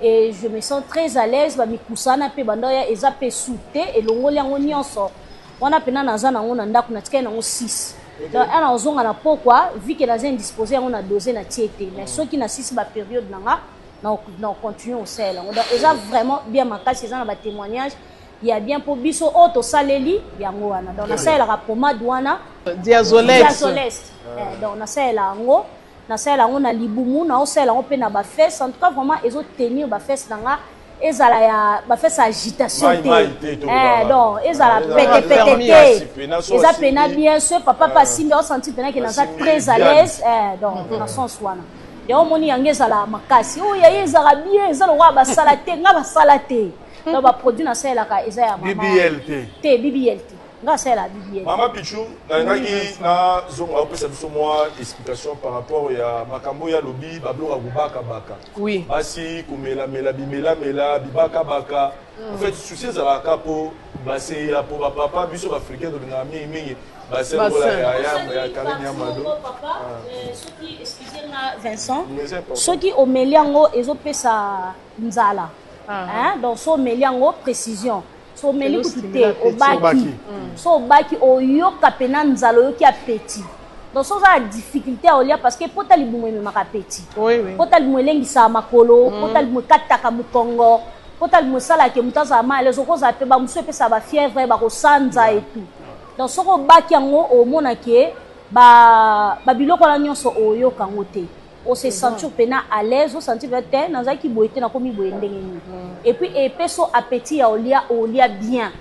et je me sens très à l'aise ba mikusana pe banda ya eza pe souté et longoli yango nyonso. Wana pena naza nango na ndako na tikali nango 6. Donc ana ozonga na pokwa vu que naza indisposé yango na dosé na tiete mais soki na 6 ba période nanga na na continuer au sel. Donc eza vraiment bien makasi eza na ba témoignages il y a bien pour biso oyo tosaleli yango wana. Donc nasalelaka pommade wana. Diazolex. Diazolex. Donc nasalela yango, nasalela yango na libumu, na osalela yango pe na ba fesses. En tout cas vraiment ezo tenir ba fesses nanga ezala ya ba fesses agitation Mai, te. mai te, to kobanga. Donc ezala Ezala pete, pete fermi, te. asi pe, na so Eza asimbi. pena bien sûr, papa pa simbi, o senti pena ke naza Asimbi très à bien. l'aise. Donc na sens wana. Yango moni yango ezala makasi. Oyo ya ye ezala bien, eza lokola basala te, nga basala te. Donc ba produit na salelaka eza ya mama. BBL te. Te, BBL te. Nga salela BBL. Mama Pichou, nalingaki na zonga opesa biso mwa explication par rapport ya makambo ya lobi babloka kobaka baka. Oui. Basi komela mela bimela mela bibaka baka. En fait, souci ezalaka po base ya po ba papa biso ba africain tolingaka mingi mingi. Base Bassin. lokola ya ya ya Karine ya Mado. Papa, soki, excusez-moi, Vincent. Mais c'est important. Soki omeli yango ezopesa nzala. Hein? Donc so omeli yango précision. So omeli Ezo kutu te, stimuler appétit. obaki. Obaki. So obaki oyoka pena nzala oyoki appétit. Donc so oza na difficulté ya kolia parce que pota libumu ememaka appétit. Oui, oui. Pota libumu elengisaka makolo, pota libumu ekataka mokongo, pota libumu esalaka moto azala mal à l'aise, okozala pe ba mosusu epesaka ba fièvre, ba kosanza et tout. Donc soki obaki yango omona ke ba biloko wana nyonso oyoka yango te. O se sentir pena à l'aise, o sentir pena te, nazalaki boye te, nakomi boye ndenge nini. Et puis epeso appétit ya olia, olia bien.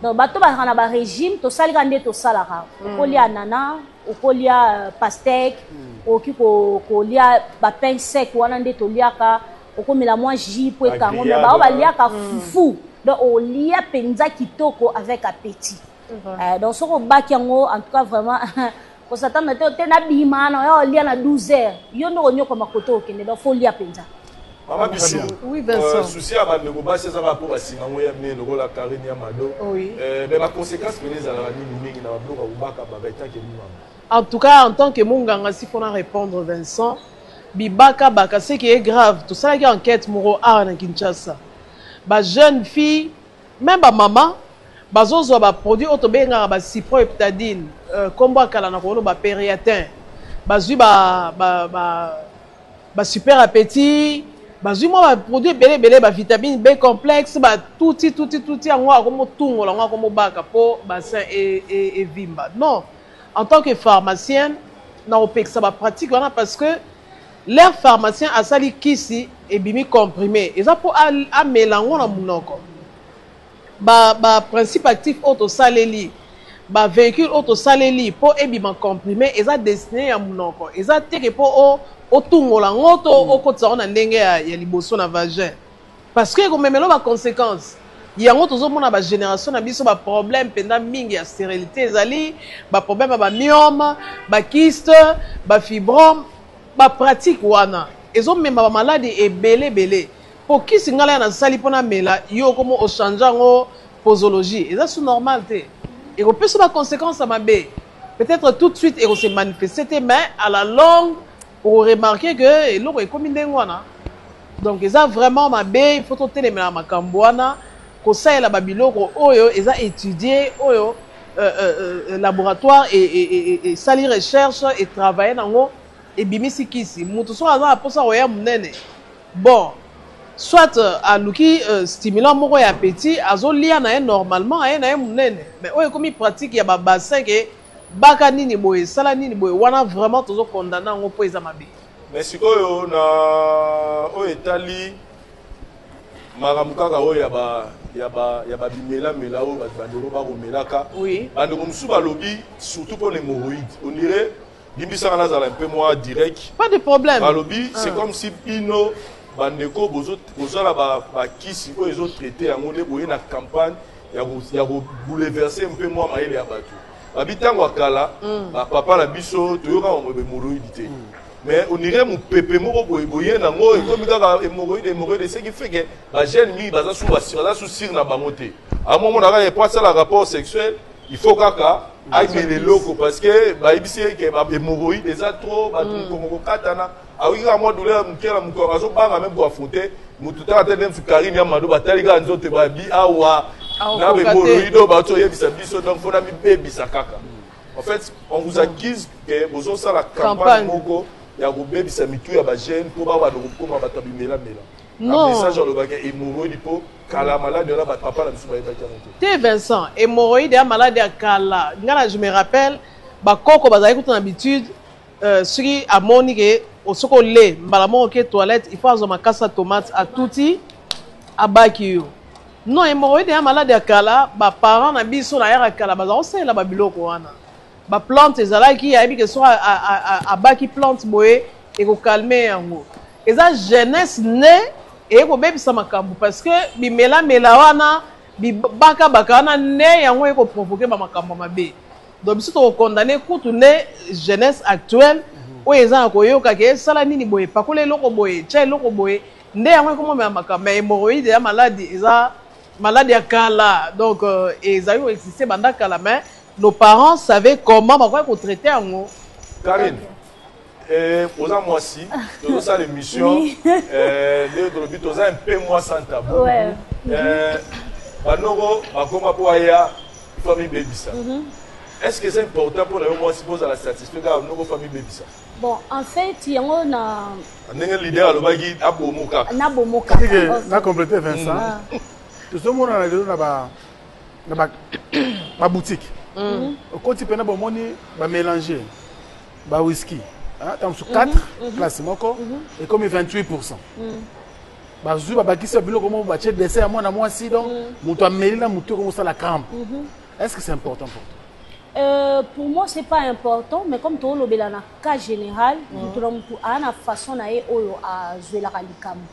Donc bato bazalaka na ba régime, tosalika nde tosalaka. Okolia ananas, okolia pastèque, okoki kolia ba pain sec wana nde toliaka, okomela mwa jus po ekango, mais bao baliaka fufu. Donc olia penza kitoko avec appétit. Donc soko obaki yango, en tout cas vraiment Kosatana te te nabima na oya olia na 12 heures. Yo nde okonyokoma kote okende donc faut lia mpenza. Mama Bichou, Oui, Vincent. Souci ya bandeko basi eza kaka mpo basinga yango ya minene lokola Karine ya Mado. Oui. Mais baconséquence pene ezalaka nini mingi na babiloko ya kobaka baka etant que munganga? En tout cas, en tant que munganga, s'il faut en répondre, Vincent, bibaka baka, ce qui est grave, tout ça qui enquête moko awa na Kinshasa. Ba jeune fille, même ba maman, bazozwa ba produit oyo tobengaka ba cyproheptadine, kombo ya kala na koloba périatin. Bazwi ba, ba, ba, ba super appétit, bazwi mwa ba produit ebele ebele, ba vitamine B complexe, ba tuti tuti tuti yango akomotungola yango akomobaka po bassin evimba. Non, en tant que pharmacienne, na kopekisa ba pratique wana parce que l'air pharmacien asali kisi ebimi comprimé, eza po amela yango na monoko. Ba principe actif oyo tosaleli, ba véhicule oyo tosaleli po ebima comprimé eza destiné ya monoko, eza te ke po otungola yango to okotisa yango na ndenge ya liboso na vagin, parce que ekomemela ba conséquences. Yango tozomona ba génération na biso ba problème mpenza mingi ya stérilité ezali, ba problème ya ba myome, ba kyste, ba fibrome, ba pratique wana ezomema ba maladi ebele ebele. Po kisi ngala ya nasali mpo namela yo okomo ochange yango posologie, eza sous normal te, ekopesa ba conséquences ya mabe. Peut-être tout de suite ekose manifester te, mais à la longue okoremarquer que eloko ekomi ndenge wana. Donc eza vraiment mabe, il faut totelemela makambo wana, kosalela ba biloko oyo eza étudier, oyo laboratoire esali recherche et travailler nango ebimisi kisi. Mutu soki aza na mposa koya monene, bon, soit aluki stimulant moko ya appétit, azolia na ye normalement, aye na ye monene. Mais oyo ekomi pratique ya ba bassin ke baka nini boye, sala nini boye, wana vraiment tozo condamner yango mpo eza mabe. Mais sikoyo na oyo etali makambo kaka oyo ya ba bimelamela oyo bato bandeko bakomelaka. Bandeko mosusu balobi surtout mpona hémorroïde, on dirait limbisaka nazala un peu moins direct. Pas de problème. Balobi c'est comme si bino bandeko bozala bakisi oyo ezotraite yango nde boye na campagne ya kobouleverser un peu mwa mayele ya bato. Babi ntango ya kala, bapapa na biso toyoka bango hémorroïde te. Mais on dirait mopepe moko boye boye nango ekomi kaka hémorroïde, hémorroïde, ce qui fait que ba jeune mingi baza sous baza sous sire na bango te. Amomonaka ye po asala rapport sexuel, il faut kaka amela eloko parce que bayebisi ye ke ba hémorroïde eza trop, bato mokongo kokatana, akoki kaka mwa douleur ya moke na mokongo, azobanga même koaffronter motu. Tala te nde Karine ya Mado batali kaka nzoto babi awa na hémorroïde oyo bato oyebisa biso, donc faut na mibebisa kaka. En fait, on vous accuse que bozosala campagne moko ya kobebisa mitu ya bajeune mpo babanda kokóma bato ya bimelamela. Non. Message alobaki hémorroïde mpo kala maladi wana bapapa na biso bayebaki yango te. Te Vincent, hémorroïde ya maladi ya kala. Nga na je me rappelle bakoko bazalaki kuta na habitude, soki amoni ke soki ole mbala moko ke toilette, il faut azwa makasa tomate atuti abaki yo. Non, hémorroïde ya maladi ya kala, baparent na biso na yaka kala baza kosalela babiloko wana. Baplante ezalaki, ayebi ke soki abaki plante boye ekokalme yango. Eza jeunesse nde eye kobebisa makambo parce que bimelamela wana, bibakabaka wana nde yango eye koprovoke bamakambo mabe. Donc biso tokokondane kutu nde jeunesse actuelle oyo eza na koyoka ke esala nini boye, pakola eloko boye, tia eloko boye, nde yango ekomomela makambo. Mais hémorroïde ya maladi eza maladi ya kala, donc ezali koexiste banda kala, mais nos parents savaient comment bakoki kotraite yango. Karine, oza mwasi, tozosala émission nde tolobi toza un peu moins sans tabou. Banoko bakoma mpo aya famille bebisa. Est ce que c'est important mpona yo mwasi mpo ozala satisfait kaka noko famille bebisa? Bon, en fait, yango na ndenge leader alobaki abomo kaka. Nabomo kaka. Na complété Vincent, tozomona na lelo na ba na ba boutique, okoti mpena bomoni bamélange ba whisky ntango mosusu 4 place moko ekomi 28%, bazwi babakisi ya biloko moko batie dessin ya mwana mwasi, donc moto ameli na motu ekomosala crampe. Est ce que c'est important pour toi? Pour moi, c'est pas important, mais comme tolobela na cas général, mutu na mutu aa na façon na ye oyo azwelaka likambo.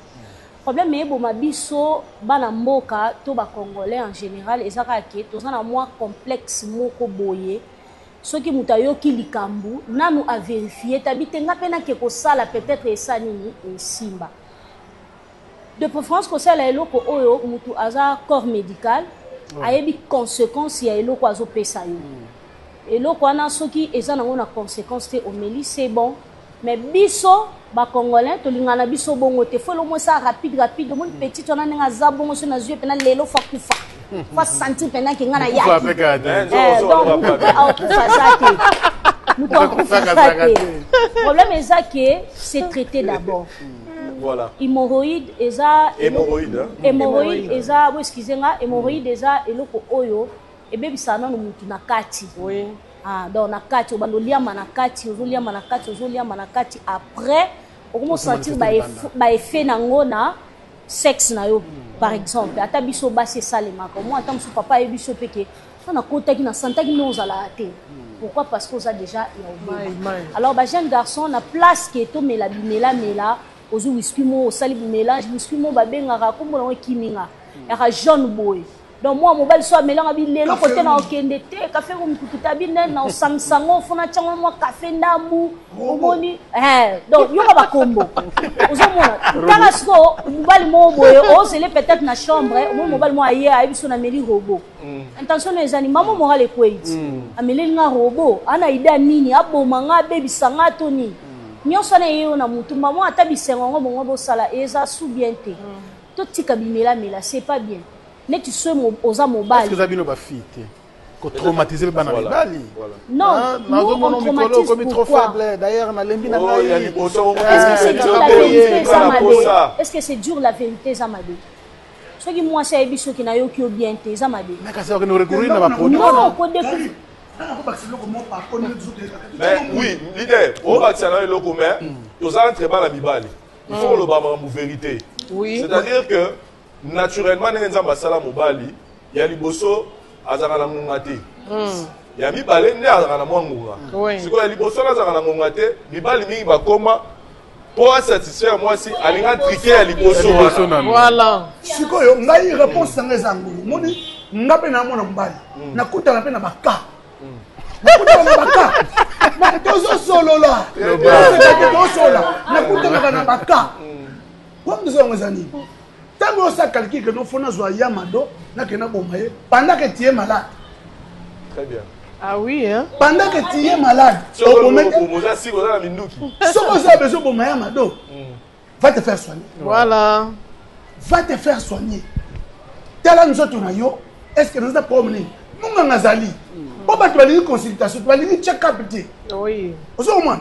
Problème eyeboma biso bana mboka to bacongolais en général eza kaka ke toza na mwa complexe moko boye. Soki moto ayoki likambo nanu a verifier te abi te nga pe nake kosala peut etre esa nini esimba. De preference kosala eloko oyo mutu aza corps medical ayebi consequence ya eloko azo pesa yo. Eloko wana soki eza nango na consequence te omeli c'est bon. Mais biso ba congolais tolingaka na biso bongo te faut eloko moko esala rapide rapide omoni petite wana ndenge aza bongo soki nazwi ye pena lelo faut akufa faut asentir pena ke nga nayaki eh, donc mutu mpe akokufa aza te mutu akokufa aza te problème eza ke c'est traité d'abord. Voilà. Hémorroïde eza hémorroïde hein? Hémorroïde eza bo excusez nga hémorroïde eza eloko oyo ebebisaka nanu mutu na kati. Oui. Ah, donc na kati obanda oliama na kati ozoliama na kati ozoliama na kati après okomi osentir baeffet nango na sexe na yo par exemple ata biso basi esalemaka omoi ata mosusu papa ayebi biso mpe ke nga nakotaki na santaki nde ozalaka te. Pourquoi? Parce que oza déjà ya obeba. Alors ba jeune garçon na place ke tomela bimela mela ozwi whisky moko osali mélange whisky moko babengaka kombo nango ekimi nga yaka jaune boye. Donc mwa mobali so amelanga bi lelo kote na okende te kafe ko mikutu ta bi nene na osangisa ngo fona tiango mwa kafe ndambu omoni eh donc yoka bakombo ozomona tanga siko mobali moko boye ozele peut-être na chambre omoni mobali moko aye ayebi so na meli robot. Intention no ezani mama moral ekwei ti ameleli nga robot ana idea nini aboma nga abebisa nga to nini nyonso wana eye yo na mutu mama ata bisengo yango bongo bosala eza sous bien te totika bimelamela c'est pas bien neti soki oza mobali. Est-ce que eza bino ba fille te ko traumatiser pe bana mibali? Non, nous on traumatise pourquoi? Trop faible d'ailleurs na lembi na ngai. Est-ce que c'est dur la vérité eza mabe? Est-ce que c'est dur la vérité eza mabe? Soki mwasi ayebi soki nayoki yo bien te eza mabe. Mais kasi okende recourir na ba produits wana. Non, ko découvrir. Mais oui, leader, obakisa na eloko mais toza entre bana mibali. Il faut koloba makambo vérité. Oui. C'est-à-dire que naturellement ndenge Nzambe asala mobali ya liboso azalaka na ngonga te. Ya mibale nde azalaka na mwa ngonga. Sikoyo ya liboso wana azalaka na ngonga te, mibali mingi bakoma mpo asatisfaire mwasi alinga trike ya liboso wana. Voilà. Sikoyo ngai réponse na ngai eza yango. Omoni nga mpe na mwana mobali nakutana mpe na baka nakutana na baka tozosolola tozosolola nakutanaka na baka problème tozo yango eza nini ntango osala calcul ke nofo nazwa ya mado nakende naboma ye pendant que tu es malade. Très bien. Ah oui, hein? Pendant que tu es malade, soki oza besoin oboma ya mado, va te faire soigner. Voilà. Va te faire soigner. Tala nzoto na yo, est-ce que naza problème nini? Munganga azali. Po bato balingi consultation, balingi check up te. Oui. Ozo komona?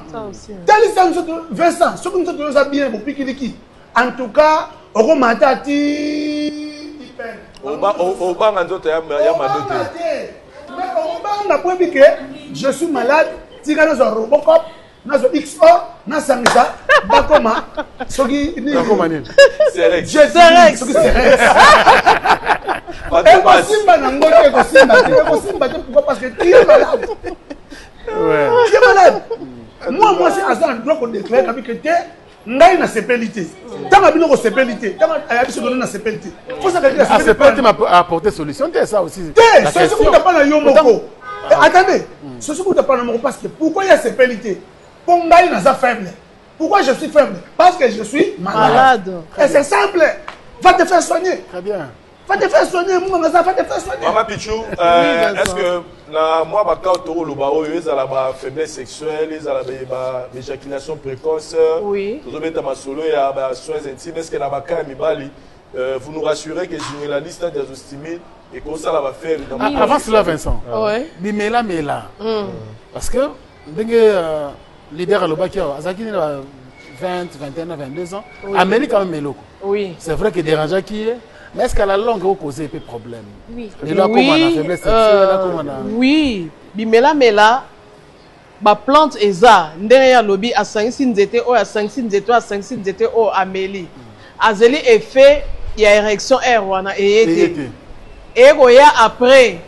Talisa nzoto Vincent, soki nzoto yo oza bien, bopikiliki. En tout cas, okomata ti obanga nzoto ya mado te. Mais obanga po yebi ke je suis malade, tika nazwa Robocop, nazwa XO, nasangisa bakoma soki nini? Bakoma nini? Serex. Soki Serex. Ekosimba nango te, ekosimba te, ekosimba te pourquoi? Parce que tu es malade. Tu es malade. Moi, mwasi aza na droit ko déclarer kabi que te ngai nasepeli te ntango abino kosepeli te ntango ayabi soki nasepeli te asepeli te apporter solution te ça aussi te solution kuta pa na yo moko attendez solution kuta pa na moko parce que pourquoi ye asepeli te mpo ngai naza faible. Pourquoi je suis faible? Parce que je suis malade. Et c'est simple. Va te faire soigner. Très bien. Va te faire soigner, Munganga, va te faire soigner. Maman Pichou, est-ce que na moi ba cas to loba oyo ezala ba faiblesse sexuelle, ezala ba éjaculation précoce. Oui. Tozo beta masolo ya ba soins intimes, est-ce que na ba cas mibali vous nous rassurez que généraliste diazostimile et qu'on ça va faire dans Avant cela Vincent. Ouais. Bimela mela. Parce que ndenge leader alobaki awa azalaki na 20, 21, 22 ans. Oui. Ameli quand même eloko. Oui. C'est vrai que dérangeaki ye, mais est-ce qu'à la longue okoze pe problème? Oui. Lelo akoma na faiblesse sexuelle, akoma na Oui, bimela mela ba plante eza ndenge ya lobi asangisi nzete oyo asangisi nzete oyo asangisi nzete oyo ameli. Azeli effet ya érection air wana eye te. Eye koya après.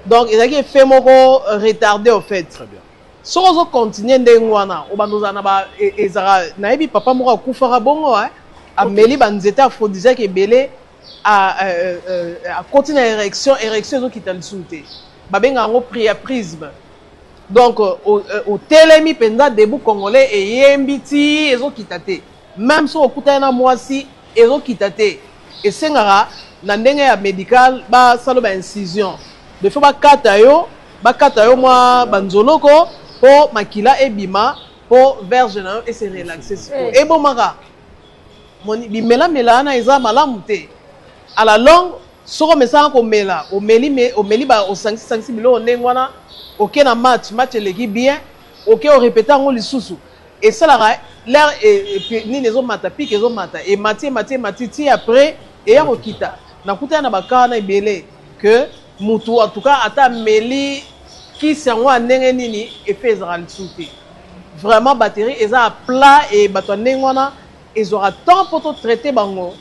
Donc ezalaki effet moko retardé au fait. Très bien. Soki ozo continuer ndenge wana obanda ozala na ba ezalaka nayebi papa moko akufaka bongo hein, ameli ba nzete aphrodisiaque ebele akoti na érection, érection ezokita lisusu te. Babengaka yango priaprisme. Donc otelemi mpenza debout congolais, eyembi ti ezokita te. Même soki okutani na mwasi, ezokita te. Esengaka na ndenge ya médical basala ba incision, de faut bakata yo, bakata yo mwa banzoloko mpo makila ebima, mpo verge na yo ese relaxe. Sikoyo ebomaka. Bimelamela wana eza malamu te. À la longue, soki omesaka komela, omeli, omeli, osangisi-sangisi biloko ndenge wana, oke na match, match eleki bien, oke orépéter yango lisusu, esalaka l'air nini ezomata, pic ezomata, emati, emati, emati ti après eya kokita. Nakutana na baka wana ebele que mutu, en tout cas, ata ameli kisi yango ya ndenge nini, effet ezalaka lisusu te. Vraiment, batterie eza à plat. E bato ya ndenge wana ezwaka temps mpo totraite bango.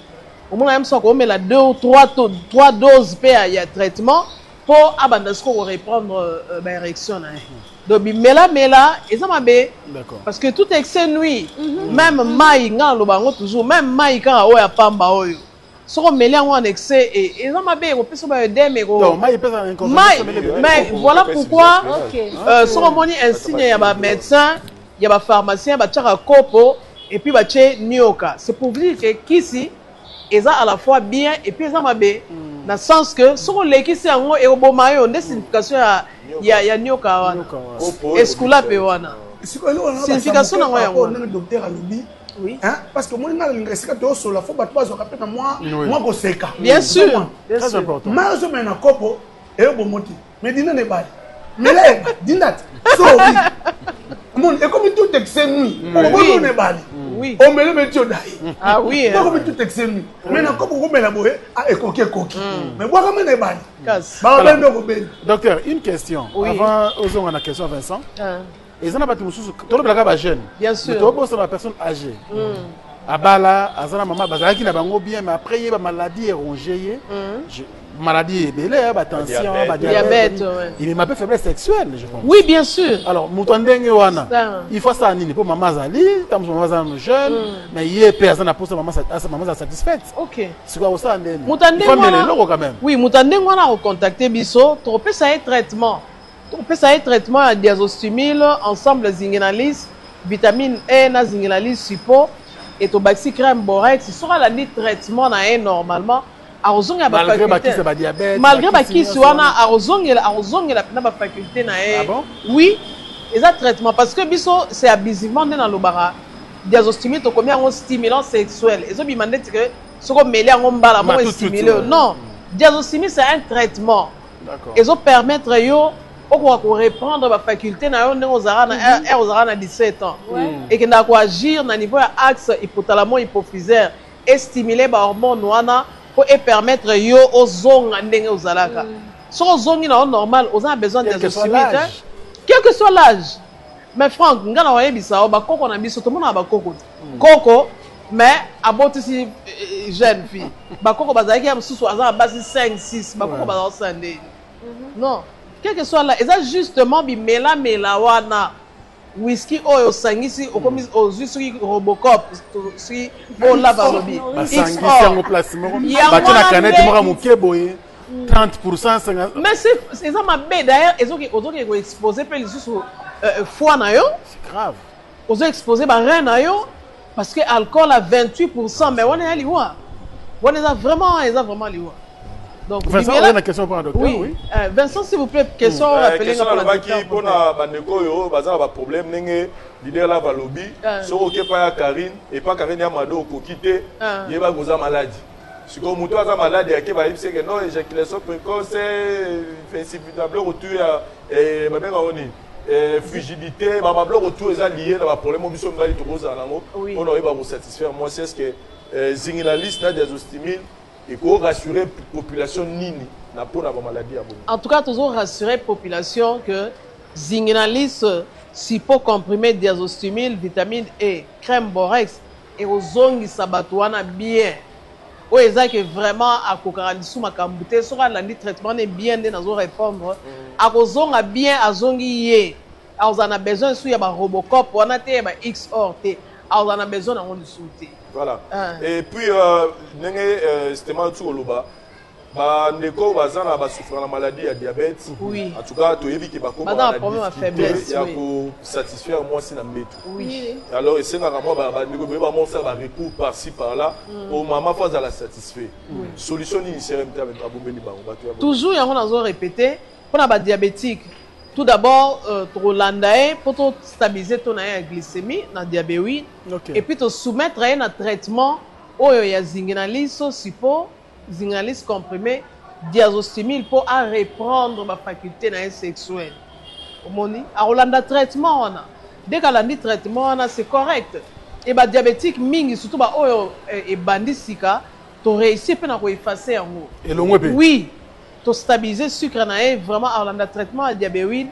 Omona ye mosu akomela deux ou trois, trois doses mpe ya traitement mpo abanda sikoyo koreprendre baérection na ye. Donc bimelamela eza mabe parce que tout excès nuit. Même mai, nga naloba yango toujours, même mai kaka oyo ya pamba oyo, soki omeli yango en excès, eza mabe, ekopesa baœdème. Mai, mais voilà pourquoi soki omoni insigne ya bamédecin, ya bapharmacien, batiaka kopo et puis batie nioka, c'est pour dire que kisi eza à la fois bien et puis eza mabe, na sens que soki olekisi yango, ekoboma yo. Nde signification ya nioka wana, escula mpe wana, signification nango yango. Ndenge docteur alobi, parce que omoni, nga nalinga esika toyosola, fo bato bazwaka mpe na mwa koseka. Bien sûr. Très important. Mai ozomela na kopo eyobongo te, mais dinda na ebale, mela eba dinda te. So obi moni ekomi tout excès nuit, obomi na ebale, omeli meti odaye. Ekomi tout excès nuit, mais na kopo okomela boye, ekoki, ekoki, mais bwakama na ebale, babende okobenda. Docteur, une question avant ozonga na question Vincent. Eza na bato mosusu, tolobelaka bajeune, tobosana bapersone âgée. Abala, aza na mama, bazalaki na bango bien, mais après ye bamaladie eronge ye, maladie ebele, batension, badiabète, emema mpe faiblesse sexuelle, je pense. Oui, bien sûr. Alors moto ya ndenge wana, il faut asala nini? Mpo mama azali, ta mosu mama aza nano jeune, mais ye mpe aza na posa mama aza satisfaite. Sikoyo akosala ndeni? Moto ya ndenge wana, eloko quand même. Oui, moto ya ndenge wana akocontacte biso, tokopesa ye traitement, tokopesa ye traitement ya Diazostimule ensemble, Zingenalis, vitamine E na Zingenalis suppo, e tobakisi crème Borex. Soki alandi traitement na ye normalement, akozongela bafaculté. Malgré bakisi wana, akozongela, akozongela mpena bafaculté na ye. Oui, eza traitement, parce que biso c'est abusivement. Nde nalobaka, Diazostimule tokomi yango stimulant sexuel, ezobima ndeti ke soki omeli yango mbala moko estimule. Non, Diazostimule, c'est un traitement, ezopermettre yo okoka koreprendre bafaculté na yo ndenge ozalaka na heure ozalaka na 17 ans. Ekendaka koagir na niveau ya axe hypothalamo hypophysaire, estimule bahormone wana mpo epermettre yo ozonga ndenge ozalaka. Soki ozongi na yo normal, oza na besoin Quel que soit Diazostimule te. L'âge. Quel que soit l'âge. Mais Frank, nga na oyebisa yo, bakoko na biso, tomonaka bakoko te, koko mais abotisi jeune fille. Bakoko bazalaki ya mosusu aza na basi 5, 6. Bakoko bazala kosala ndeni? Non, quel que soit là, eza justement bimelamela wana, whisky oyo osangisi, okomi ozwi soki Robocop, soki olava alobi. Basangisi yango place moko, Yango batie na wana canette moko ya moke boye, 30, 50. Mais eza mabe. D'ailleurs ozokende koexpose mpe lisusu foie na yo. C'est grave. Ozo expose barein na yo, parce que alcool à 28, mais wana eza liwa, wana eza vraiment liwa. Donc Vincent, oza na question mpona docteur? Oui, Oui. Vincent, s'il vous plaît, question. Rappelez Question nga mpona nalobaki docteur. mpona bandeko oyo baza na baproblème ndenge leader la balobi. Soki oke epai ya Karine, epa Karine ya Mado, okoki te. Yeba koza maladi. Sikoyo moto aza maladi ake, bayebisi eke non, éjaculation précoce, babiloko tu ya babengaka nini, frigidité, babiloko tu eza lié na baproblème oyo biso mibali tokozala nango mpona oyeba kosatisfaire mwasi. Est ce que Zingilalis na Diazostimule eko rassurer population nini na mpona bamaladi ya bongo? En tout cas, toujours rassurer population que Zingenalis suppo comprimé, Diazostimule, vitamine E, crème Borex ekozongisa bato wana bien. Oyo eza ke vraiment akokaka lisusu makambo te, soki alandi traitement ne bien, nde nazo répondre, akozonga bien, azongi ye, akozala na besoin lisusu ya barobocop wana te, ya ba xor te, akozala na besoin nango lisusu te. Voilà. Ah. Et puis ndenge Stema oti koloba. Bandeko oyo baza na basouffra na maladie ya diabète, Oui. en tout cas toyebi ke bakoma Baza na na problème ya difficulté faiblesse, ya oui. kosatisfaire mwasi na mbeto. Oui. Alors esengaka mwa bandeko ebele bamosala barecours par-ci par-là po mama fo azala satisfait. Solution nini CRMT abombeli bango bato ya Toujours yango nazo répéter mpona badiabétique. Tout d'abord, tokolanda ye mpo tostabiliser taux na ye ya glycémie na diabéwine. Ok. Et puis tosoumettre ye na traitement oyo ya zinginalis, sipo zinginalis comprimé, diazostimile, mpo areprendre bafaculté na ye sexuelle. Omoni, akolanda traitement wana. Dès qu'alandi traitement wana, c'est correct. E badiabétique mingi, surtout baoyo ebandi sika, toréussir mpe na koeffacer yango. Elongwe mpe? Oui, tostabiliser sucre na ye vraiment. Alanda traitement ya diabéwine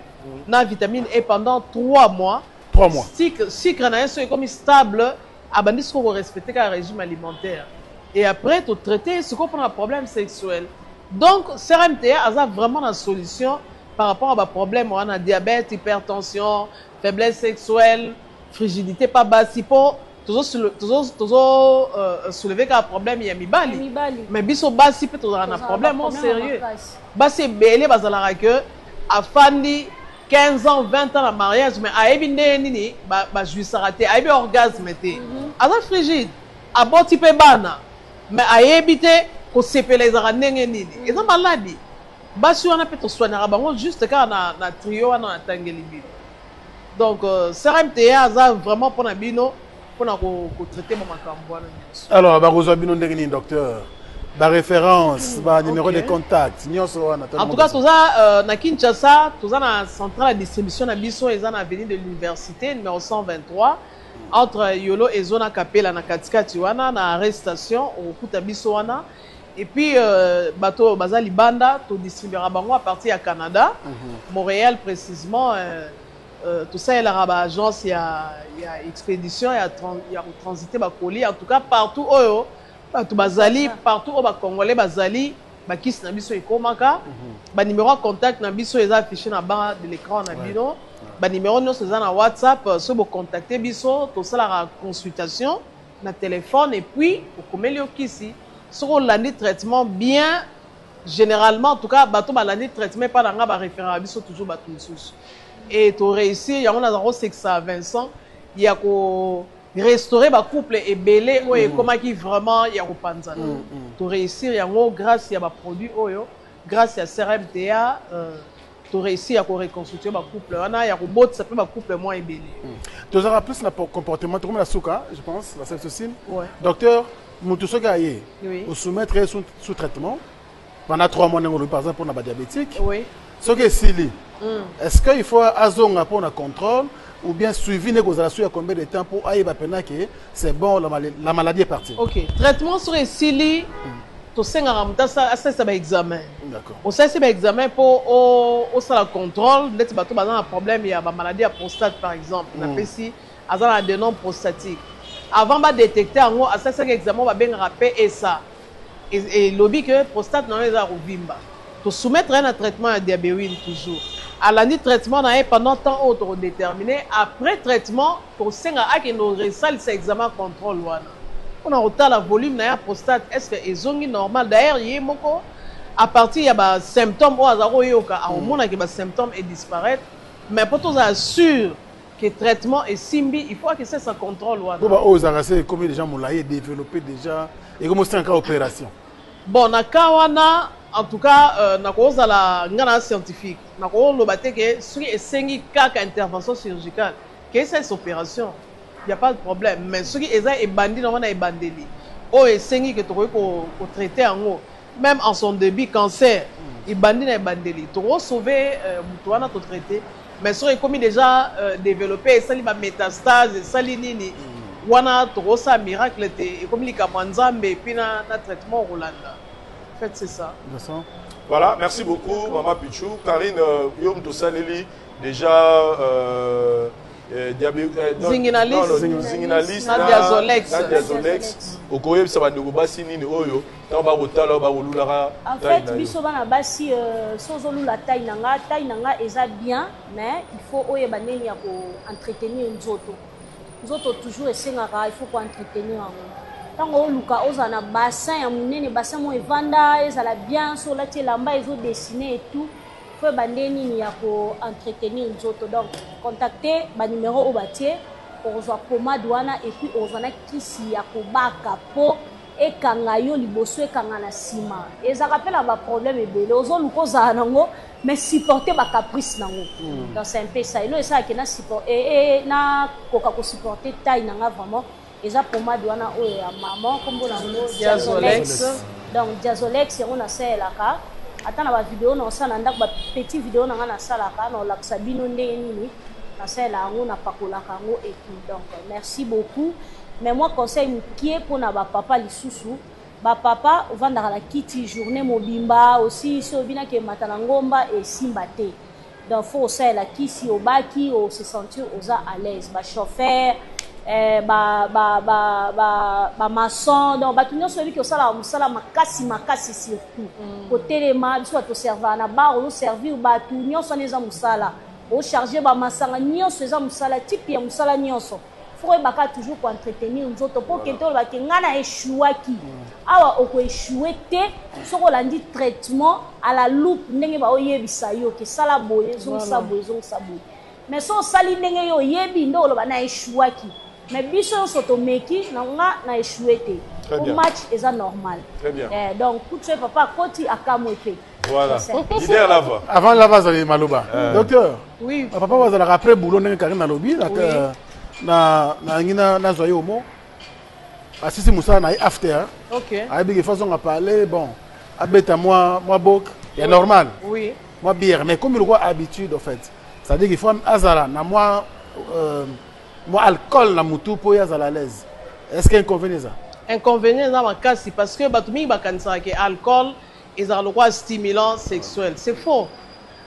na vitamine E pendant 3 mois. 3 mois. Sucre na ye soki ekomi stable, abandi sikoyo korespecte kaka régime alimentaire et après totraite sikoyo mpona problème sexuel. Donc CRMTA aza vraiment na solution par rapport à baproblème wana: diabète, hypertension, faiblesse sexuelle, frigidité. Pa basi, mpo tozo soulever kaka problème ya mibali, Mibali. Mais biso basi mpe tozalaka na Tozalaka problème mo problème ya sérieux. makasi. Basi ebele bazalaka ke afandi 15 ans, 20 ans na mariage, mais ayebi ndenge nini bajouissaka te, ayebi orgasme te, aza frigide, aboti mpe bana mais ayebi te kosepela ezalaka ndenge nini. Eza maladi. Basi wana mpe tosoignaka bango juste kaka na trio wana natangeli bino. Donc CRMTA aza vraiment mpona bino, mpona kotraite bamakambo wana nyonso. Alors bakozwa bino ndenge nini, docteur? Baréférence, banuméro de contact nyonso wana. En tout cas, toza na Kinshasa, toza na centrale ya distribution na biso, eza na avenue de l'Université numéro 123, entre Yolo ezo na Kapela, na katikati wana, na arrêt station, okokuta biso wana. Et puis bato oyo baza libanda, todistribuera bango à partir ya Canada, Montréal précisément. Tosalelaka baagence ya expédition ya kotransite bacolis. En tout cas, partout oyo bato bazali, partout oyo bacongolais bazali, bakisi na biso ekomaka. Banuméro ya contact na biso eza affiché na bas de l'écran na bino. Banuméro nyonso eza na WhatsApp. Soki bocontacte biso, tosalaka consultation na téléphone et puis okomeli yo kisi. Soki olandi traitement bien, généralement, en tout cas bato balandi traitement epa na nga, baréférera biso toujours bato mosusu et toréussir yango. Naza kosekisa Vincent ya korestaurer bacouple ebele oyo ekomaki vraiment ya kopanzana. Toréussir yango grâce ya baproduit oyo, grâce ya CRMTA. Toréussir ya koreconstruire bacouple wana, ya kobotisa mpe bacouple mwa ebele. Tozalaka plus na comportement. Tokomi na suka, je pense, la celle. Docteur, moto soki aye, osoumettre ye sous traitement pendant 3 mois ndenge olobi, par exemple mpona badiabétique, soki esili, est-ce que il faut azonga mpona contrôle ou bien suivi nde kozala su ya combien de temps mpo ayeba mpena ke c'est bon, la maladie est partie? Ok, traitement soki esili, tosengaka moto asalisa baexamen. Osalisi baexamen mpo osala contrôle. Ndeti bato baza na problème ya bamaladie ya prostate par exemple, napesi aza na adénome prostatique, avant badétecte yango, asalisaki examen oyo babengaka PSA. Elobi ke prostate na yo eza ya kovimba. Tosoumettre ye na traitement ya diabéwine toujours. Alandi traitement na ye pendant temps oyo tokodétermine. Après traitement, tosenga akende resalisa examen contrôle wana mpona kotala volume na ye ya prostate, est ce que ezongi normal. D'ailleurs, ye moko, à partir ya basymptôme oyo aza koyoka, akomonaki basymptôme edisparaître. Mais mpo tozala sûr ke traitement esimbi, il faut akesalisa contrôle wana. Po baoyo ezalaka se ekomi déjà molai, edéveloppé déjà, ekomi osengaka opération? Bon, na cas wana, en tout cas, nakozala nga na scientifique, nakoloba te ke soki esengi kaka intervention chirurgicale ke esalisa opération, y a pas de problème. Mais soki eza ebandi nango na ebandeli oyo esengi ke tokoki kotraite yango même en son début, cancer ebandi na ebandeli, tokosauve moto wana, totraite. Mais soki ekomi déjà développé, esali bamétastase, esali nini wana, tokosala miracle te, ekomi likambo ya Nzambe et puis na traitement okolanda. En fait, c'est ça. Vincent. Voilà, merci beaucoup, Mama Pichou. Karine, yo moto osaleli déjà non, Zinginalis. non, non, Zinginalis Na Diazolex. Na Diazolex. Okoyebisa bandeko basi nini oyo ntango bakotala oyo bakolulaka En taille fait, na yo? biso bana basi, so ozolula taille na nga, taille na nga eza bien, mais il faut oyeba ndenge ya koentretenir nzoto. Nzoto toujours esengaka, il faut koentretenir yango. Ntango oluka ozala na bassin ya monene, bassin moko evanda, ezala bien, so olati elamba ezo dessiner et tout, faut oyeba nde nini ya ko entretenir nzoto. Donc contacter ba numero oyo batie, okozwa pommade wana et puis okozwa na kisi ya kobaka po ekanga yo liboso, ekanga na nsima. Ezalaka mpe na ba problème ebele, ozoluka ozala nango mais supporter ba caprice nango. Donc c'est un peu ça. Elo esalaka na support, na koka ko supporter taille na nga vraiment. Eza pommade wana oyo ya maman, kombo na yango Diazolex. Donc Diazolex yango nasalelaka ata na ba video na osala na ndako, ba petit video na nga nasalaka, na olakisa bino ndenge nini nasalela yango, napakolaka yango et tout. Donc merci beaucoup. Mais moi conseil mokie mpona ba papa lisusu, ba papa ovandaka na kiti journée mobimba aussi, so obinaki emata na ngomba esimba te. Donc faut osalela kisi, obaki o se sentir oza à l'aise. Ba chauffeur, ba maçon, donc bato nyonso oyebi ke osalaka mosala makasi makasi, surtout kotelema. Biso bato toservaka na bar, ozoservir bato nyonso wana eza mosala, ocharge bamasanga nyonso eza mosala, type ya mosala nyonso faut oyebaka toujours koentretenir nzoto mpo okende olobaki ngai na échouaki. Awa okoéchoue te soki olandi traitement à la loupe ndenge baoyebisa yo ke sala boye, ezongisa boye, ezongisa boye. Mais so osali ndenge yo oyebi nde oloba na échouaki. Mais biso nyonso tomeki na nga na échoué te. Très Po bien. match eza normal. Très bien. Donc kutu papa akoti akamwe te. Voilà. C'est un peu ça. Leader Lava. Avant Lava azali maloba. Docteur. Oui. Papa bazalaka après boulot ndenge Karine alobi, na nalingi nazwa ye omo asisi mosala na ye after. Ayebi ke façon parler, bon, abeta mwa bok ya normal. Mwa bière, mais comme lokola habitude en fait. C'est-à-dire qu'il faut azala na mwa alcool na mutu po ye azala à l'aise. Est-ce qu'il y a inconvénient ça? Inconvénient eza makasi parce que bato mingi bakanisaka ke alcool ezalaka lokola stimulant sexuel. C'est faux.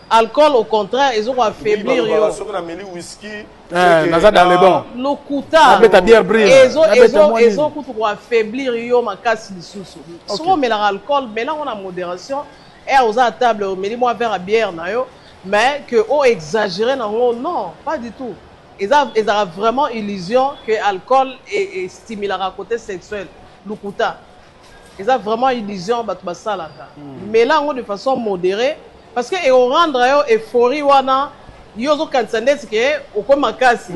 Alcool au contraire ezoko affaiblir yo. Soki nameli whisky, Naza dans le bon. Lokuta. Nabeta bière brune. Nabeta mwa nini. Ezo kutu ko affaiblir yo makasi lisusu. Soki omelaka alcool, mela yango na modération. Oza à table, omeli mwa verre ya bière na yo, mais que o exagérer nango, non, pas du tout. Ezalaka vraiment illusion que alcool estimulaka côté sexuel. Lokuta. Eza vraiment illusion bato basalaka. Mela yango de façon modérée parce que ekorendre yo euphorie wana, yo ozokanisa ndeti ke okomi makasi.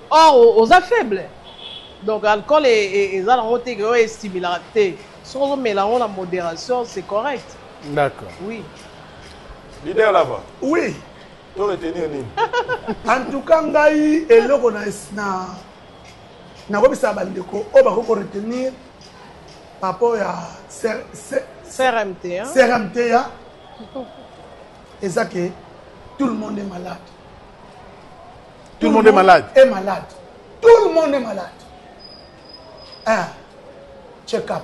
Or oza faible. Donc alcool eza nango te ke oyo estimulaka te. Soki ozomela yango na modération, c'est correct. D'accord. Oui. Leader Lava. Oui. To retenir nini? En tout cas ngai eloko na nakobisa bandeko oyo bakoki koretenir par rapport ya CRMT, hein? CRMT ya eza ke tout le monde est malade. Tout le monde est malade. Est malade. Tout le monde est malade. Un, check up.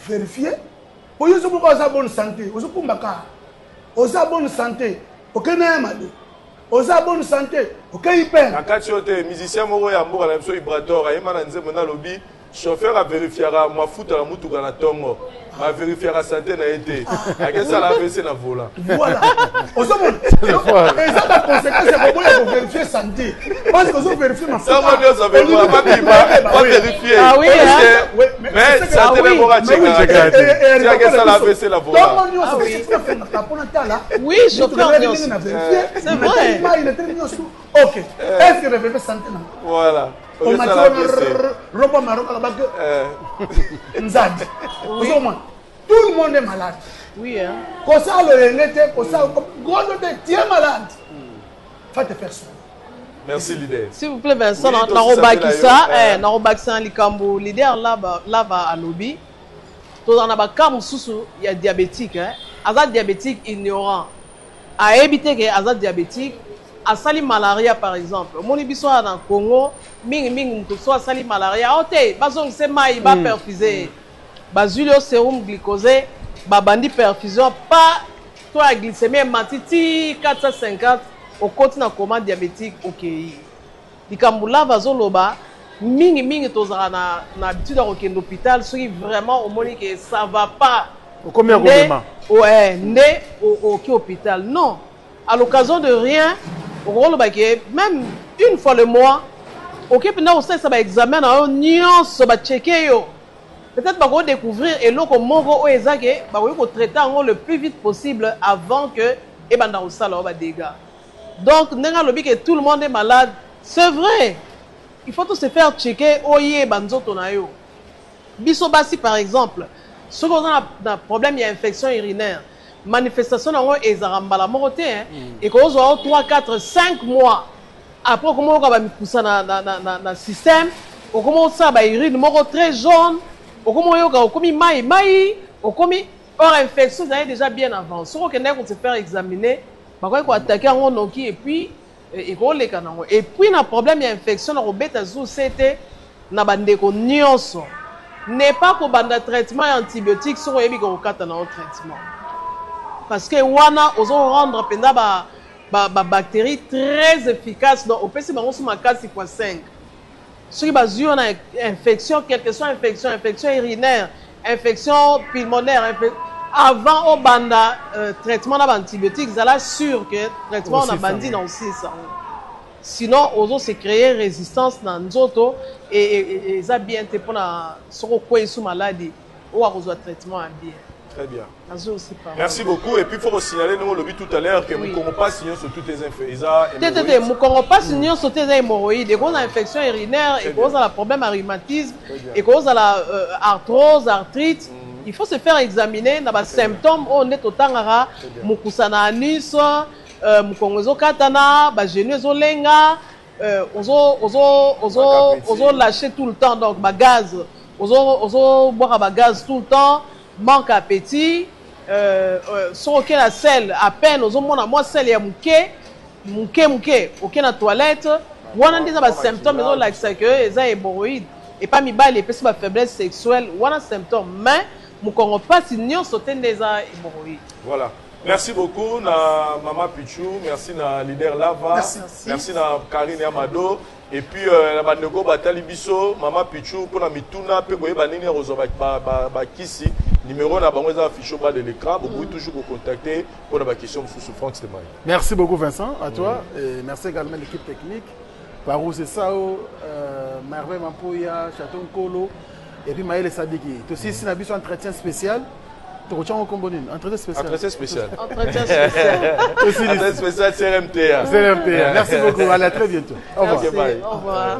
Vérifier. Oyo ozo moko oza bonne santé, ozo kumbaka. Oza bonne santé, okende ya mabe. Oza bonne santé, okei hyper. Na kati oyo te, musicien moko ya mboka na biso Ibrator ayemba na nzembo na lobi chauffeur a vérifiera mafuta na mutuka na tongo. Ba vérifiera santé na ye te. Akesala AVC na volant. Voilà. Ozomona. Eza ba conséquence ya koboya ko vérifier santé. Parce que ozo vérifier mafuta. Ça va bien, ça va bien. Pas bima, pas vérifier. Ah oui, Parce hein? que Oui, mais mais c'est que santé Ah oui. na mboka Mais oui, tcheka. et, et, Ti akesala AVC na volant. Tongo nyonso, Ah oui. c'est très fort. Mpona tala. Oui, chauffeur Mutu nyonso. na vérifier. C'est vrai. Mai, il est très nyonso. Ok. Est-ce que vérifier santé na? Voilà. On m'a Okesala dit, AVC. Robo Maroc, là-bas, que Nzadi. Ozomona. Tout le monde est malade. Oui, hein. Kosa le yengete, kosa, gros te, tu es malade. Va te faire soigner. Merci, leader. S'il vous plaît, Vincent, Oui, toi, narobakisa, ça s'appelle narobakisa na likambo leader lava alobi. Tozala na ba cas mosusu ya diabétique, hein. Aza diabétique ignorant. Ayebi te ke aza diabétique, asali malaria par exemple. Omoni biso awa na Congo, mingi mingi moto so asali malaria, oh te, bazongise mai, ba perfuser. Bazwili yo sérum glycosé, babandi perfusion pa to ya glycémie emati ti 450, okoti na coma diabétique, okei. Likambo lava azoloba, mingi mingi tozalaka na habitude ya kokende hôpital soki vraiment omoni ke ça va pas. Okomi ya Nde, kobima. ouais, nde oki hôpital. Non, à l'occasion de rien, okoloba ke même une fois le mois, oke mpenza kosalisa ba examen na yo nyonso, bacheke yo. Peut-être bako découvrir eloko moko oyo eza ke bakoki ko traiter yango le plus vite possible avant que ebanda kosala yo ba dégâts. Donc ndenge alobi ke tout le monde est malade, c'est vrai. Il faut tout se faire checker oyeba nzoto na yo. Biso basi par exemple, soki oza na, na problème ya infection urinaire, manifestation na yango ezalaka mbala moko te, hein. Ekozwa yo 3, 4, 5 mois. Après okoma oyoka ba mikusa na, na, na, na, na système, okoma osala ba urine moko très jaune, okoma oyoka okomi mai mai, okomi or infection ezali déjà bien avant. Soki okendaki ko se faire examiner, bakoki ko attaquer yango noki et puis ekoleka nango. Et puis na problème ya infection na kobeta zu sete na bandeko nyonso, n'est pas kobanda traitement ya antibiotique soki oyebi kokata na yo traitement, parce que wana ozo rendre mpenza ba ba bactéries très efficaces, donc opesi bango so makasi fois 5. Soki bazwi yo na infection, quelle que soit infection, infection urinaire, infection pulmonaire, avant obanda traitement na ba antibiotique, zala sûr que traitement na bandi na osilisa yango, sinon ozo se créer résistance na nzoto et eza bien te mpona soki okwei su maladi oyo akozwa traitement ya bien. Très bien. Nazo aussi parole. Merci beaucoup. Et puis, il faut signaler, nous, le tout à l'heure, que Mukongo passe sur toutes les infections. Te, te, te, Mukongo passe sur toutes les hémorroïdes. Et qu'on a infection urinaire, et qu'on a le problème à rhumatisme, et qu'on a la arthrose, arthrite. Il faut se faire examiner. Dans les symptômes, on est au tangara, mukusana anus, mukongo zo katana, ba genou zo lenga, ozo, ozo, ozo, ozo lâcher tout le temps, donc ba gaz, ozo, ozo boire ba gaz tout le temps. Manque appétit, soki oke na sel à peine ozomona mwa sel ya moke moke moke, oke na toilette, wana nde eza ba symptôme ezolakisa ke eza hémorroïde. Epa mibali epesi ba faiblesse sexuelle, wana symptôme, mais mokongo mpasi nyonso te nde eza hémorroïde. Voilà. Merci beaucoup na Mama Pichou, merci na leader Lava, merci, merci na Karine Amado. Et puis na bandeko batali biso Mama Pichou pour na mituna pe koyeba nini rozwa ba ba ba kisi numéro na bango eza affiché au bas de l'écran, vous pouvez toujours vous contacter pour na ba question mususu. Franck Stemay. Merci beaucoup Vincent, à toi et merci également l'équipe technique. Parou Sessao, Merveille Mampoya, Chaton Kolo et puis Maël Sadiki. Tout ici na biso entretien spécial. Tokotiango kombo nini? Entretien spécial. Entretien spécial. Entretien spécial. Entretien spécial CRMTA. CRMTA. Merci beaucoup. Allez, à très bientôt. Au revoir. Merci. Okay, bye. Au revoir.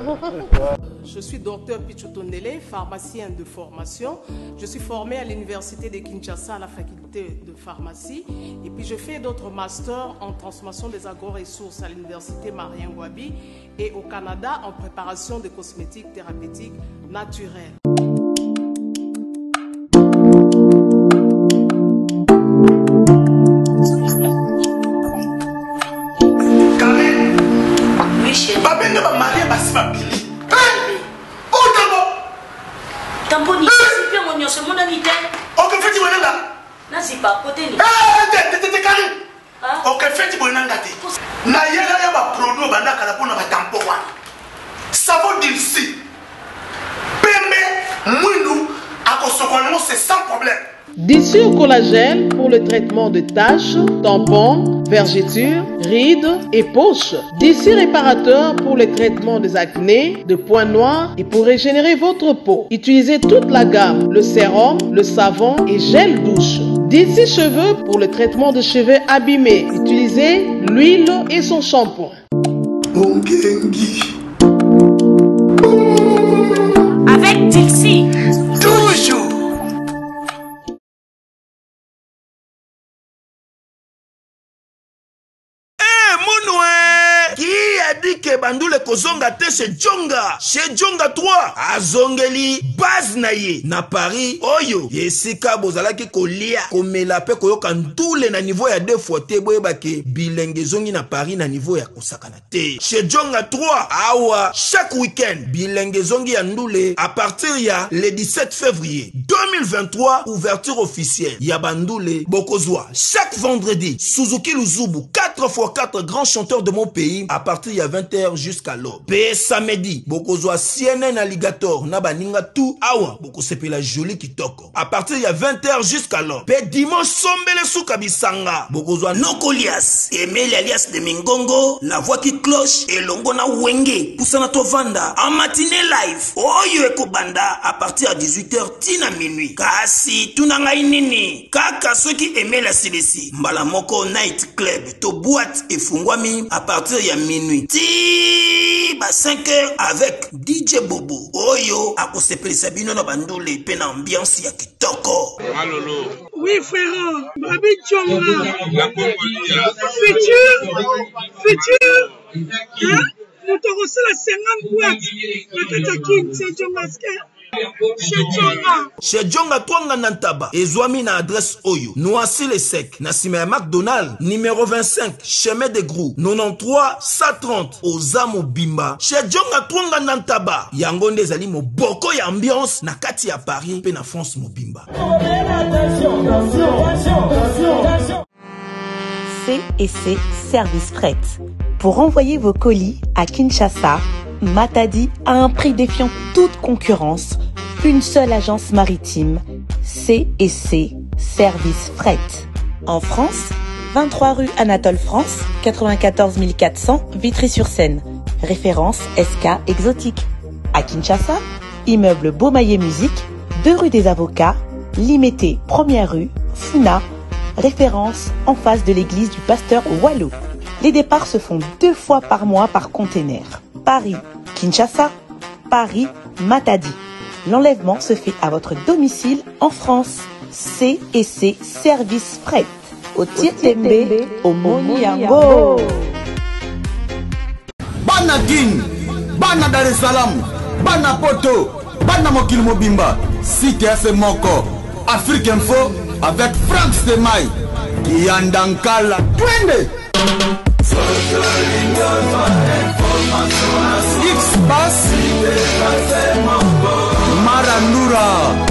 Je suis docteur Pichou Tondele, pharmacien de formation. Je suis formée à l'université de Kinshasa à la faculté de pharmacie. Et puis je fais d'autres masters en transformation des agro-ressources à l'université Marien Ngouabi et au Canada en préparation de cosmétiques thérapeutiques naturels. Babenge ba marie basi babili. Hey! Otango. Tamponi, sipi yango nyonso emonani te. Ok, feti boye nanga. Nazipa kote ni. Hey, te te te Karine. Ok, feti boye nanga te. Na yela ya ba produit banda kala pona ba tampon wana. Savon d'ici. Pembe mwindu akosokola yango c'est sans problème. Dissure collagène pour le traitement de taches, tampons, vergetures, rides et poches. Dissure réparateur pour le traitement des acnés, de points noirs et pour régénérer votre peau. Utilisez toute la gamme, le sérum, le savon et gel douche. Dissure cheveux pour le traitement de cheveux abîmés. Utilisez l'huile et son shampoing. Ongengi. Avec Dixie. Toujours. Qui a dit que bandule kozonga te chez Djonga? Chez Djonga 3, azongeli base na ye na Paris oyo esika bozalaki kolia komela pe koyoka ndule na niveau ya 2 fois te, boyeba ke bilenge ezongi na Paris na niveau ya kosakana te. Chez Djonga 3 awa chaque week-end bilenge ezongi ya ndule à partir ya le 17 février 2023, ouverture officielle ya bandule bokozwa chaque vendredi Suzuki Luzubu 4x4 grand chanteur de mon pays à partir ya 20 20h jusqu'à l'aube. Pe samedi bokozwa CNN Alligator na baninga tout awa bokosepela joli kitoko à partir ya 20h jusqu'à l'aube. Pe dimanche sombele suka bisanga bokozwa Nokolias Emeli alias de Mingongo la voix qui cloche elongo na Wenge pusana tovanda en matinée live oyo ekobanda à partir ya 18h ti na minuit. Kasi tuna ngai nini kaka soki Emeli asilisi mbala moko night club to boîte efungwami à partir ya minuit ti ba 5 heures avec DJ Bobo oyo akosepelisa bino na bandule pe na ambiance ya kitoko. Malolo. Oui frère, Babi Djonga. Futur, futur, hein? Moto akosala 50 boîte na kati ya Kin, c'est Djonga. Chez Djonga. Chez Djonga Twanga na Ntaba ezwami na adresse oyo Noisy le Sec na sima ya McDonald numéro 25 chemin de Grou 93 130 oza mobimba. Chez Djonga Twanga na Ntaba yango nde ezali moboko ya ambiance na kati ya Paris pe na France mobimba. C et C Service Fret. Pour envoyer vos colis à Kinshasa, Matadi à un prix défiant toute concurrence, une seule agence maritime, C et C Service Fret. En France, 23 rue Anatole France, 94 400 Vitry-sur-Seine. Référence SK Exotique. À Kinshasa, immeuble Beaumaillé Musique, 2 rue des Avocats, Limété, 1er rue, Funa, référence en face de l'église du pasteur Wallo. Les départs se font 2 fois par mois par container. Paris, Kinshasa, Paris, Matadi. L'enlèvement se fait à votre domicile en France. C et C Service Fret. Au Tietembe, au Moniango. Bana Kin, bana Dar es Salaam, bana Poto, bana mokili mobimba, site ya se moko, Afrique Info avec Frank Stemay, Kiyanda Nkala, twende! X-Bass, Marandura.